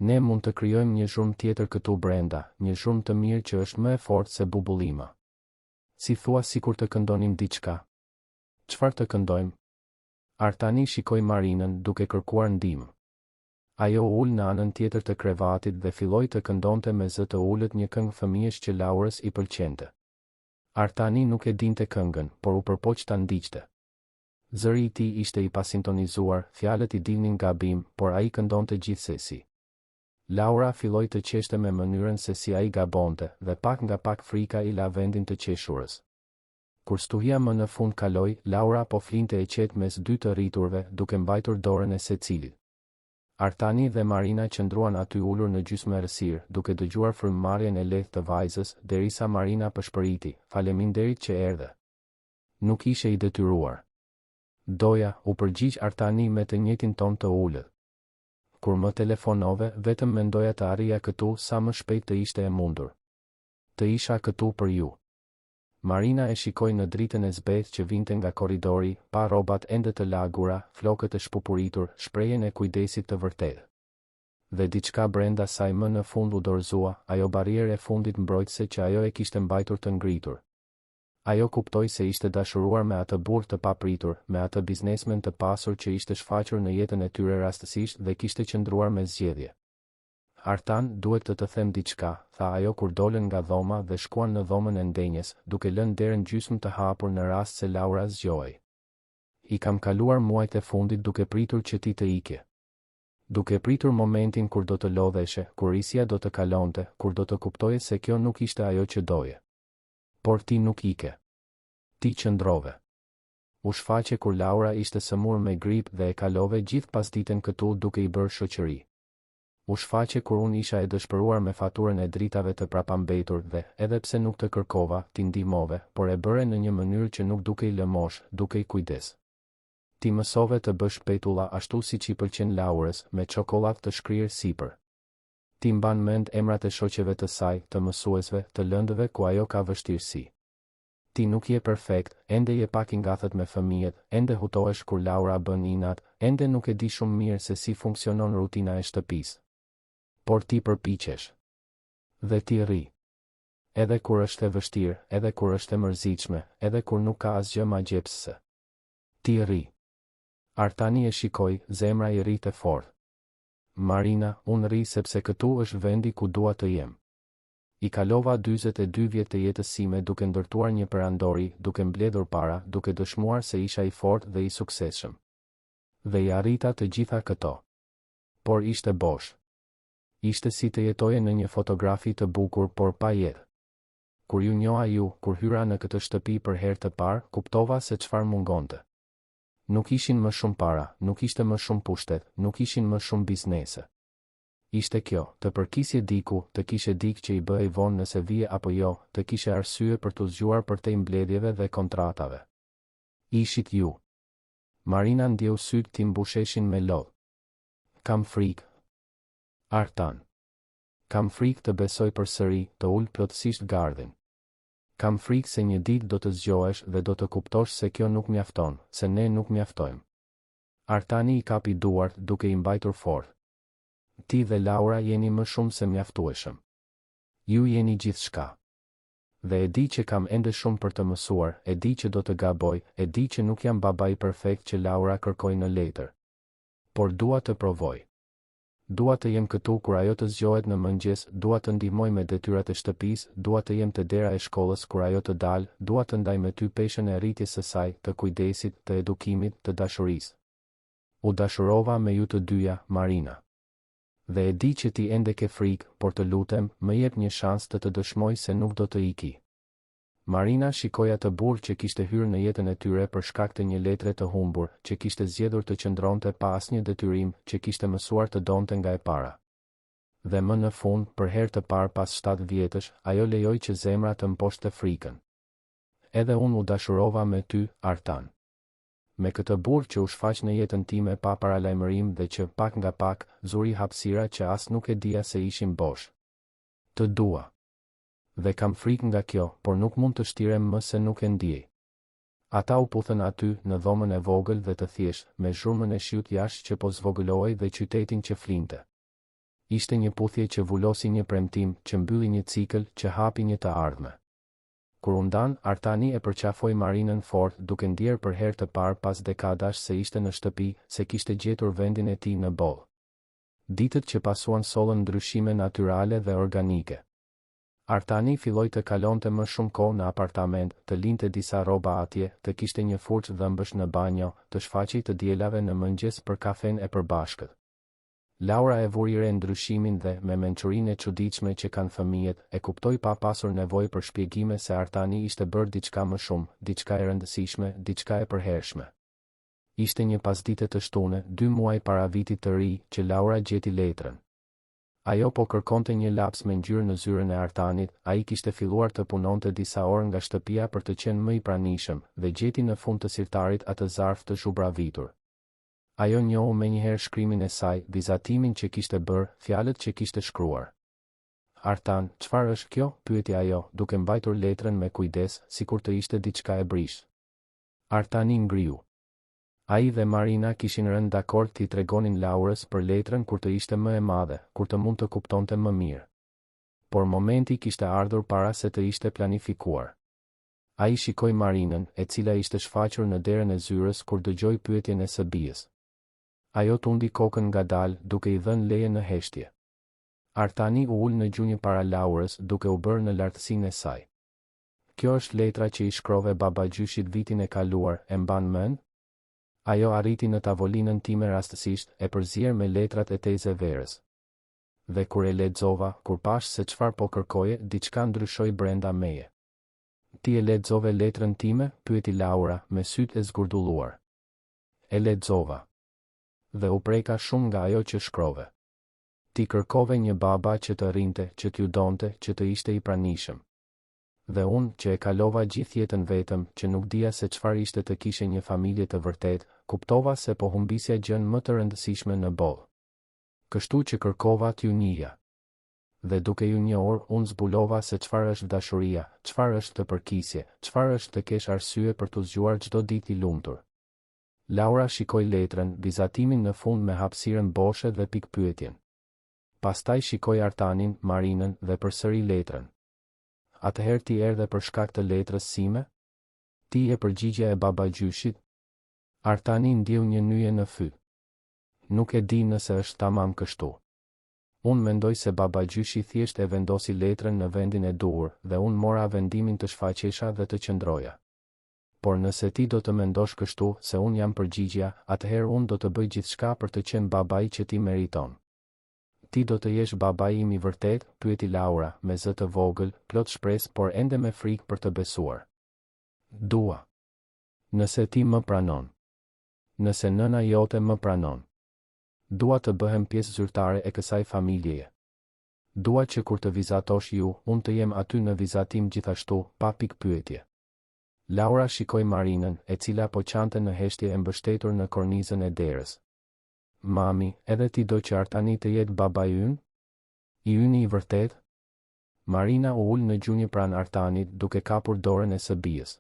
Ne mund të krijojmë një zhurmë tjetër këtu brenda, një zhurmë të mirë që është më e fortë se bubullima. Si thua sikur të këndonim diçka? Çfarë të këndojmë? Artani shikoi Marinën, duke kërkuar ndihmë. Ajo u ul në anën tjetër të krevatit dhe filloi të këndonte me zë të ulët një këngë fëmijësh që Laurës i pëlqente. Artani nuk e dinte këngën, por u përpoq ta ndiqte. Zëri i tij ishte i pasintonizuar, fjalët i dilnin gabim, por ai këndonte gjithsesi. Laura filloi të qeshte me mënyrën se si ai gabonte, dhe pak nga pak frika i la vendin të qeshurës. Kur stuhia më në fund kaloi, Laura po flinte e qetë mes dy të rriturve, duke mbajtur dorën e secilit. Artani dhe Marina qëndruan aty ulur në gjysmëerrësirë, duke dëgjuar frymëmarrjen e lehtë të vajzës, derisa Marina pëshpëriti, Faleminderit që erdhe. Nuk ishe i detyruar. Doja, u përgjigj Artani me të njëjtin ton të ulët. Kur më telefonove, vetëm mendoja të arrija këtu sa më shpejt të ishte e mundur. Të isha këtu për ju. Marina e shikoi në dritën e zbehtë që vinte nga korridori, pa rrobat ende të lagura, flokët e shpupuritur, shprehjen e kujdesit të vërtetë. Dhe diçka brenda saj më në fund u dorëzua, ajo barrierë e fundit mbrojtëse që ajo e kishte mbajtur të ngritur. Ajo kuptoi se ishte dashuruar me atë burrë të papritur, me atë biznesmen të pasur që ishte shfaqur në jetën e tyre rastësisht dhe kishte qëndruar me zgjedhje. Artan, duhet të të them diçka, tha ajo kur dolën nga dhoma dhe shkuan në dhomën e ndenjes, duke lënë derën gjysmë të hapur në rast se Laura zgjohej. I kam kaluar muajt e fundit duke pritur që ti të ikje. Duke pritur momentin kur do të lodheshe, kur risia do të kalonte, kur do të kuptoje se kjo nuk ishte ajo që doje. Por ti nuk ike. Ti qëndrove. U shfaqe kur Laura ishte sëmurë me grip dhe e kalove gjithë pasditen këtu duke i bërë shoqëri. U shfaqe kur unë isha e dëshpëruar me faturën e dritave të prapambetur dhe, edhe pse nuk të kërkova, ti ndihmove, por e bëre në një mënyrë që nuk dukej lëmoshë, dukej kujdes. Ti mësove të bësh petulla ashtu siç i pëlqen Laurës, me çokollatë të shkrirë sipër. Ti mban mend emrat e shoqeve të saj, të mësuesve, të lëndëve ku ajo ka vështirësi. Ti nuk je perfekt, ende je pak i ngathët me fëmijët, ende hutohesh kur Laura bën inat, ende nuk e di shumë mirë se si funksionon rutina e shtëpisë. Por ti përpiqesh. Dhe ti rri. Edhe kur është e vështirë, edhe kur është e mërzitshme, edhe kur nuk ka asgjë magjepsëse. Ti rri. Artani e shikoi, zemra i rrihte fort. Marina, unë rri sepse këtu është vendi ku dua të jem. I kalova 42 vjet të jetës sime duke ndërtuar një perandori, duke mbledhur para, duke dëshmuar se isha i fortë dhe i suksesshëm. Dhe i arrita të gjitha këto. Por ishte bosh. Ishte si të jetoje në një fotografi të bukur por pa jetë. Kur ju njoha ju, kur hyra në këtë shtëpi për herë të parë, kuptova se çfarë mungonte. Nuk ishin më shumë para, nuk ishte më shumë pushtet, nuk ishin më shumë biznese. Ishte kjo, të përkisje diku, të kishe dikë që i bëhej vonë nëse vije apo jo, të kishe arsye për t'u zgjuar përtej mbledhjeve dhe kontratave. Ishit ju. Marina ndjeu sytë t'i mbusheshin me lot. Kam frikë. Artan. Kam frikë të besoj përsëri, të ul plotësisht gardhin. Kam frikë se një ditë do të zgjohesh dhe do të kuptosh se kjo nuk mjafton, se ne nuk mjaftojmë. Artani i kapi duart, duke i mbajtur fort. Ti dhe Laura jeni më shumë se mjaftueshëm. Ju jeni gjithçka. Dhe e di që kam ende shumë për të mësuar, e di që do të gaboj, e di që nuk jam babai perfekt që Laura kërkoi në letër. Por dua të provoj. Dua të jem këtu kur ajo të zgjohet në mëngjes, dua të ndihmoj me detyrat e shtëpisë, dua të jem te dera e shkollës kur ajo të dalë, dua të ndaj me ty peshën e rritjes së saj, të kujdesit, të edukimit, të dashurisë. U dashurova me ju të dyja, Marina. Dhe e di që ti ende ke frikë, por të lutem, më jep një shans të të dëshmoj se nuk do të iki. Marina shikoi atë burrë që kishte hyrë në jetën e tyre për shkak të një letre të humbur, që kishte zgjedhur të qëndronte pa asnjë detyrim, që kishte mësuar të donte nga e para. Dhe më në fund, për herë të parë pas shtatë vjetësh, ajo lejoi që zemra të mposhtte frikën. Edhe unë u dashurova me ty, Artan. Me këtë burrë që u shfaq në jetën time pa paralajmërim dhe që, pak nga pak, zuri hapësira që as nuk e dija se ishin bosh. Të dua. Dhe kam frikë nga kjo, por nuk mund të shtirem më se nuk e ndiej. Ata u puthën aty, në dhomën e vogël dhe të thjeshtë, me zhurmën e shiut jashtë që po zvogëlohej dhe qytetin që flinte. Ishte një puthje që vulosi një premtim, që mbylli një cikël, që hapi një të ardhme. Kur u ndanë, Artani e përqafoi Marinën fort, duke ndjerë për herë të parë pas dekadash se ishte në shtëpi, se kishte gjetur vendin e tij në botë. Ditët që pasuan sollën ndryshime natyrale dhe organike. Artani filloi të kalonte më shumë kohë në apartament, të linte disa rroba atje, të kishte një furçë dhëmbësh në banjo, të shfaqej të dielave në mëngjes për kafenë e përbashkët. Laura e vuri re ndryshimin dhe, me mençurinë e çuditshme që kanë fëmijët, e kuptoi pa pasur nevojë për shpjegime se Artani ishte bërë diçka më shumë, diçka e rëndësishme, diçka e përhershme. Ishte një pasdite të shtune, dy muaj para Vitit të Ri, që Laura gjeti letrën. Ajo po kërkonte një laps me ngjyrë në zyrën e Artanit, ai kishte filluar të punonte disa orë nga shtëpia për të qenë më i pranishëm, dhe gjeti në fund të sirtarit atë zarf të zhubravitur. Ajo njohu menjëherë shkrimin e saj, vizatimin që kishte bërë, fjalët që kishte shkruar. Artan, çfarë është kjo? pyeti ajo, duke mbajtur letrën me kujdes, sikur të ishte diçka e brishtë. Artani ngriu. Ai dhe Marina kishin rënë dakord t'i tregonin Laurës për letrën kur të ishte më e madhe, kur të mund të kuptonte më mirë. Por momenti kishte ardhur para se të ishte planifikuar. Ai shikoi Marinën, e cila ishte shfaqur në derën e zyrës kur dëgjoi pyetjen e së bijës. Ajo tundi kokën ngadalë, duke i dhënë leje në heshtje. Artani u ul në gjunjë para Laurës, duke u bërë në lartësinë e saj. Kjo është letra që i shkrove babagjyshit vitin e kaluar, e mban mend? Ajo arriti në tavolinën time rastësisht, e përzier me letrat e teze Verës. Dhe kur e lexova, kur pashë se çfarë po kërkoje, diçka ndryshoi brenda meje. Ti e lexove letrën time? pyeti Laura, me sytë e zgurdulluar. E lexova. Dhe u preka shumë nga ajo që shkrove. Ti kërkove një baba që të rrinte, që t'ju donte, që të ishte i pranishëm. Dhe unë, që e kalova gjithë jetën vetëm, që nuk dija se çfarë ishte të kishe një familje të vërtetë, kuptova se po humbisja gjënë më të rëndësishme në botë. Kështu që kërkova t'ju njihja. Dhe duke ju njohur, unë zbulova se çfarë është dashuria, çfarë është të përkisje, çfarë është të kesh arsye për t'u zgjuar çdo ditë i lumtur. Laura shikoi letrën, vizatimin në fund me hapësirën boshe dhe pikëpyetjen. Pastaj shikoi Artanin, Marinën, dhe përsëri letrën. Atëherë ti erdhe për shkak të letrës sime? Ti je përgjigja e babagjyshit? Artani ndjeu një nyje në fyt. Nuk e di nëse është tamam kështu. Unë mendoj se babagjyshi thjesht e vendosi letrën në vendin e duhur dhe unë mora vendimin të shfaqesha dhe të qëndroja. Por nëse ti do të mendosh kështu, se unë jam përgjigjja, atëherë unë do të bëj gjithçka për të qenë babai që ti meriton. Ti do të jesh babai im i vërtetë? pyeti Laura, me zë të vogël, plot shpresë por ende me frikë për të besuar. Dua. Nëse ti më pranon. Nëse nëna jote më pranon. Dua të bëhem pjesë zyrtare e kësaj familjeje. Dua që kur të vizatosh ju, unë të jem aty në vizatim gjithashtu, pa pikëpyetje. Laura shikoi Marinën, e cila po qante në heshtje e mbështetur në kornizën e derës. Mami, edhe ti do që Artani të jetë babai ynë? I yni i vërtetë? Marina u ul në gjunjë pranë Artanit, duke kapur dorën e së bijës.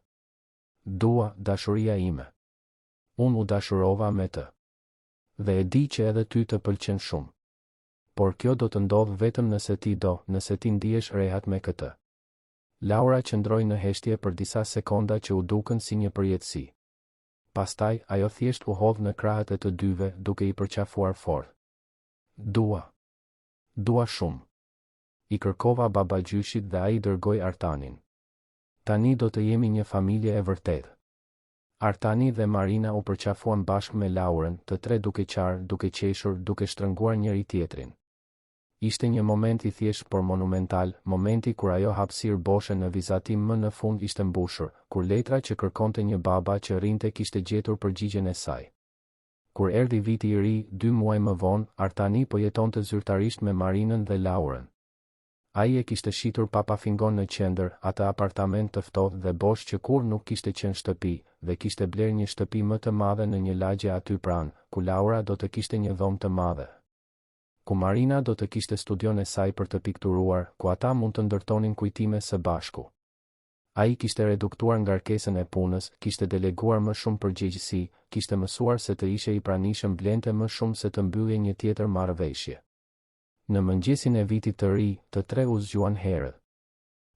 Dua, dashuria ime. Unë u dashurova me të. Dhe e di që edhe ty të pëlqen shumë. Por kjo do të ndodhë vetëm nëse ti do, nëse ti ndihesh rehat me këtë. Laura qëndroi në heshtje për disa sekonda që u dukën si një përjetësi. Pastaj, ajo thjesht u hodh në krahët e të dyve, duke i përqafuar fort. Dua. Dua shumë. I kërkova babagjyshit dhe ai dërgoi Artanin. Tani do të jemi një familje e vërtetë. Artani dhe Marina u përqafuan bashkë me Laurën, të tre duke qarë, duke qeshur, duke shtrënguar njëri-tjetrin. Ishte një moment i thjeshtë por monumental, momenti kur ajo hapësirë boshe në vizatim më në fund ishte mbushur, kur letra që kërkonte një baba që rrinte kishte gjetur përgjigjen e saj. Kur erdhi viti i ri, dy muaj më vonë, Artani po jetonte zyrtarisht me Marinën dhe Laurën. Ai e kishte shitur papafingon në qendër, atë apartament të ftohtë dhe bosh që kurrë nuk kishte qenë shtëpi, dhe kishte blerë një shtëpi më të madhe në një lagje aty pranë, ku Laura do të kishte një dhomë të madhe. Ku Marina do të kishte studion e saj për të pikturuar, ku ata mund të ndërtonin kujtime së bashku. Ai kishte reduktuar ngarkesën e punës, kishte deleguar më shumë përgjegjësi, kishte mësuar se të ishe i pranishëm vlente më shumë se të mbyllje një tjetër marrëveshje. Në mëngjesin e vitit të ri, të tre u zgjuan herët.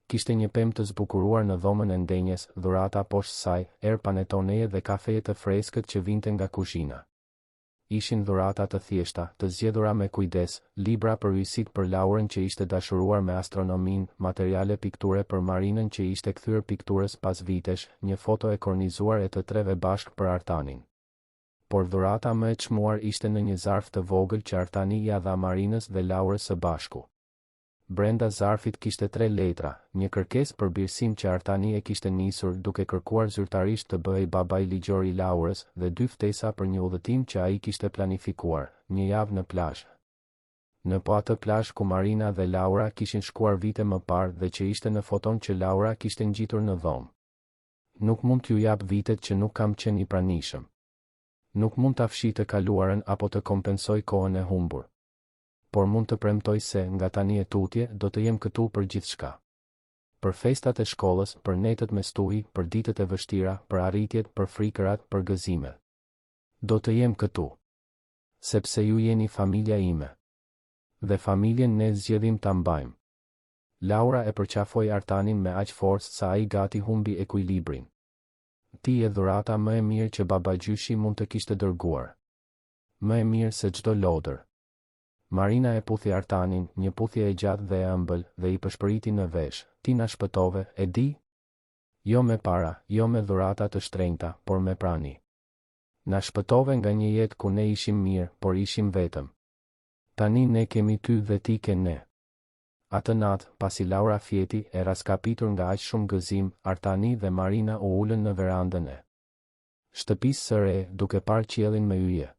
Kishte një pemë të zbukuruar në dhomën e ndenjes, dhurata poshtë saj, erë panetoneje dhe kafeje të freskët që vinte nga kuzhina. Ishin dhurata të thjeshta, të zgjedhura me kujdes, libra për yjësitë për Laurën që ishte dashuruar me astronominë, materiale pikture për Marinën që i ishte kthyer pikturës pas vitesh, një foto e kornizuar e të treve bashkë për Artanin. Por dhurata më e çmuar ishte në një zarf të vogël që Artani ia dha Marinës dhe Laurës së bashku. Brenda zarfit kishte tre letra, një kërkesë për birësim që Artani e kishte nisur duke kërkuar zyrtarisht të bëhej babai ligjor i Laurës dhe dy ftesa për një udhëtim që ai kishte planifikuar, një javë në plazh. Në po atë plazh ku Marina dhe Laura kishin shkuar vite më parë dhe që ishte në foton që Laura kishte ngjitur në dhomë. Nuk mund t'ju jap vitet që nuk kam qenë i pranishëm. Nuk mund ta fshij të kaluarën apo të kompensoj kohën e humbur. Por mund të premtoj se, nga tani e tutje, do të jem këtu për gjithçka. Për festat e shkollës, për netët me stuhi, për ditët e vështira, për arritjet, për frikërat, për gëzimet. Do të jem këtu. Sepse ju jeni familja ime. Dhe familjen ne zgjedhim ta mbajmë. Laura e përqafoi Artanin me aq forcë sa ai gati humbi ekuilibrin. Ti je dhurata më e mirë që babagjyshi mund të kishte dërguar. Më e mirë se çdo lodër. Marina e puthi Artanin, një puthje e gjatë dhe e ëmbël, dhe i pëshpëriti në vesh, Ti na shpëtove, e di? Jo me para, jo me dhurata të shtrenjta, por me prani. Na shpëtove nga një jetë ku ne ishim mirë, por ishim vetëm. Tani ne kemi ty dhe ti ke ne. Atë natë, pasi Laura fjeti, e rraskapitur nga aq shumë gëzim, Artani dhe Marina u ulën në verandën e shtëpisë së re, duke parë qiellin me yje.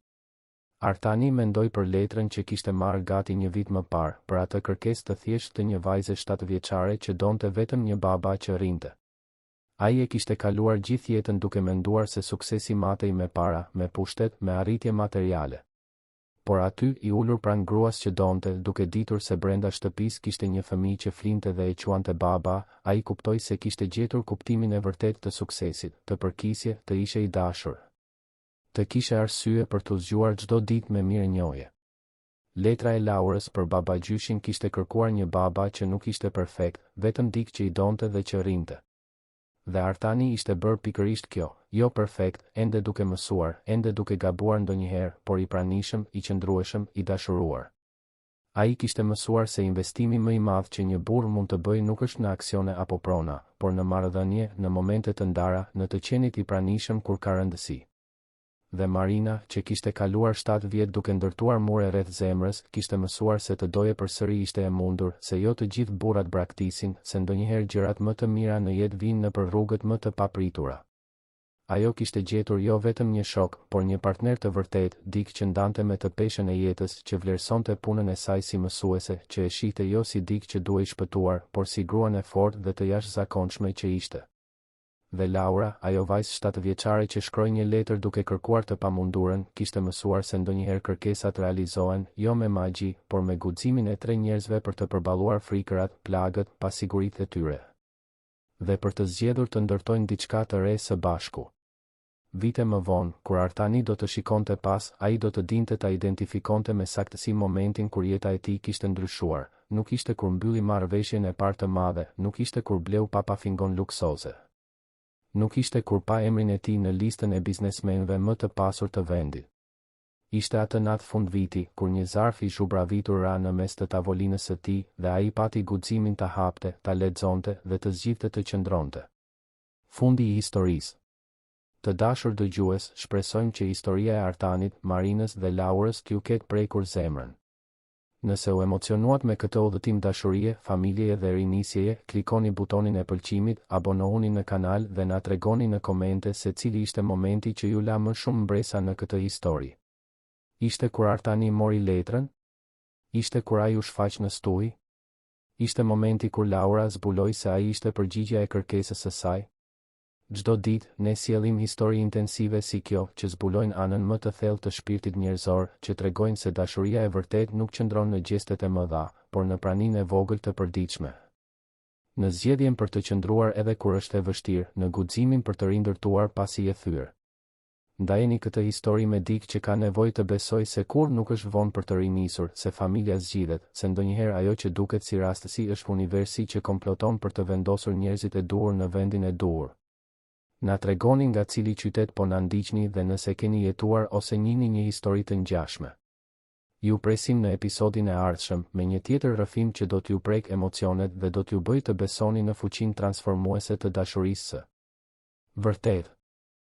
Artani mendoi për letrën që kishte marrë gati një vit më parë, për atë kërkesë të thjeshtë të një vajze shtatëvjeçare që donte vetëm një baba që rrinte. Ai e kishte kaluar gjithë jetën duke menduar se suksesi matej me para, me pushtet, me arritje materiale. Por aty, i ulur pranë gruas që donte, duke ditur se brenda shtëpisë kishte një fëmijë që flinte dhe e quante baba, ai kuptoi se kishte gjetur kuptimin e vërtetë të suksesit, të përkisje, të ishe i dashur. Të kishe arsye për t'u zgjuar çdo ditë me mirënjohje. Letra e Laurës për babagjyshin kishte kërkuar një baba që nuk ishte perfekt, vetëm dikë që i donte dhe që rrinte. Dhe Artani ishte bërë pikërisht kjo, jo perfekt, ende duke mësuar, ende duke gabuar ndonjëherë, por i pranishëm, i qëndrueshëm, i dashuruar. Ai kishte mësuar se investimi më i madh që një burrë mund të bëjë nuk është në aksione apo prona, por në marrëdhënie, në momente të ndara, në të qenit i pranishëm kur ka rëndësi. Dhe Marina, që kishte kaluar shtatë vjet duke ndërtuar mure rreth zemrës, kishte mësuar se të doje përsëri ishte e mundur, se jo të gjithë burrat braktisin, se ndonjëherë gjërat më të mira në jetë vijnë nëpër rrugët më të papritura. Ajo kishte gjetur jo vetëm një shok, por një partner të vërtetë, dikë që ndante me të peshën e jetës, që vlerësonte punën e saj si mësuese, që e shihte jo si dikë që duhej shpëtuar, por si gruan e fortë dhe të jashtëzakonshme që ishte. Dhe Laura, ajo vajzë shtatëvjeçare që shkroi një letër duke kërkuar të pamundurën, kishte mësuar se ndonjëherë kërkesat realizohen, jo me magji, por me guximin e tre njerëzve për të përballuar frikërat, plagët, pasiguritë e tyre. Dhe për të zgjedhur të ndërtojnë diçka të re së bashku. Vite më vonë, kur Artani do të shikonte pas, ai do të dinte ta identifikonte me saktësi momentin kur jeta e tij kishte ndryshuar, nuk ishte kur mbylli marrëveshjen e parë të madhe, nuk ishte kur bleu papafingon luksoze. Nuk ishte kur pa emrin e tij në listën e biznesmenëve më të pasur të vendit. Ishte atë natë fundviti, kur një zarf i zhubravitur ra në mes të tavolinës së tij, dhe ai pati guximin ta hapte, ta lexonte, dhe të zgjidhte të qëndronte. Fundi i historisë. Të dashur dëgjues, shpresojmë që historia e Artanit, Marinës dhe Laurës t'ju ketë prekur zemrën. Nëse u emocionuat me këtë udhëtim dashurie, familjeje dhe rinisjeje, klikoni butonin e pëlqimit, abonohuni në kanal dhe na tregoni në komente se cili ishte momenti që ju la më shumë mbresa në këtë histori. Ishte kur Artani mori letrën? Ishte kur ai u shfaq në stuhi? Ishte momenti kur Laura zbuloi se ai ishte përgjigja e kërkesës së saj? Çdo ditë, ne sjellim histori intensive si kjo, që zbulojnë anën më të thellë të shpirtit njerëzor, që tregojnë se dashuria e vërtetë nuk qëndron në gjestet e mëdha, por në praninë e vogël të përditshme. Në zgjedhjen për të qëndruar edhe kur është e vështirë, në guximin për të rindërtuar pasi je thyer. Ndajeni këtë histori me dikë që ka nevojë të besojë se kurrë nuk është vonë për të rinisur, se familja zgjidhet, se ndonjëherë ajo që duket si rastësi është universi që komploton për të vendosur njerëzit e duhur në vendin e duhur. Na tregoni nga cili qytet po na ndiqni dhe nëse keni jetuar ose njihni një histori të ngjashme. Ju presim në episodin e ardhshëm, me një tjetër rrëfim që do t'ju prekë emocionet dhe do t'ju bëjë të besoni në fuqinë transformuese të dashurisë së vërtetë.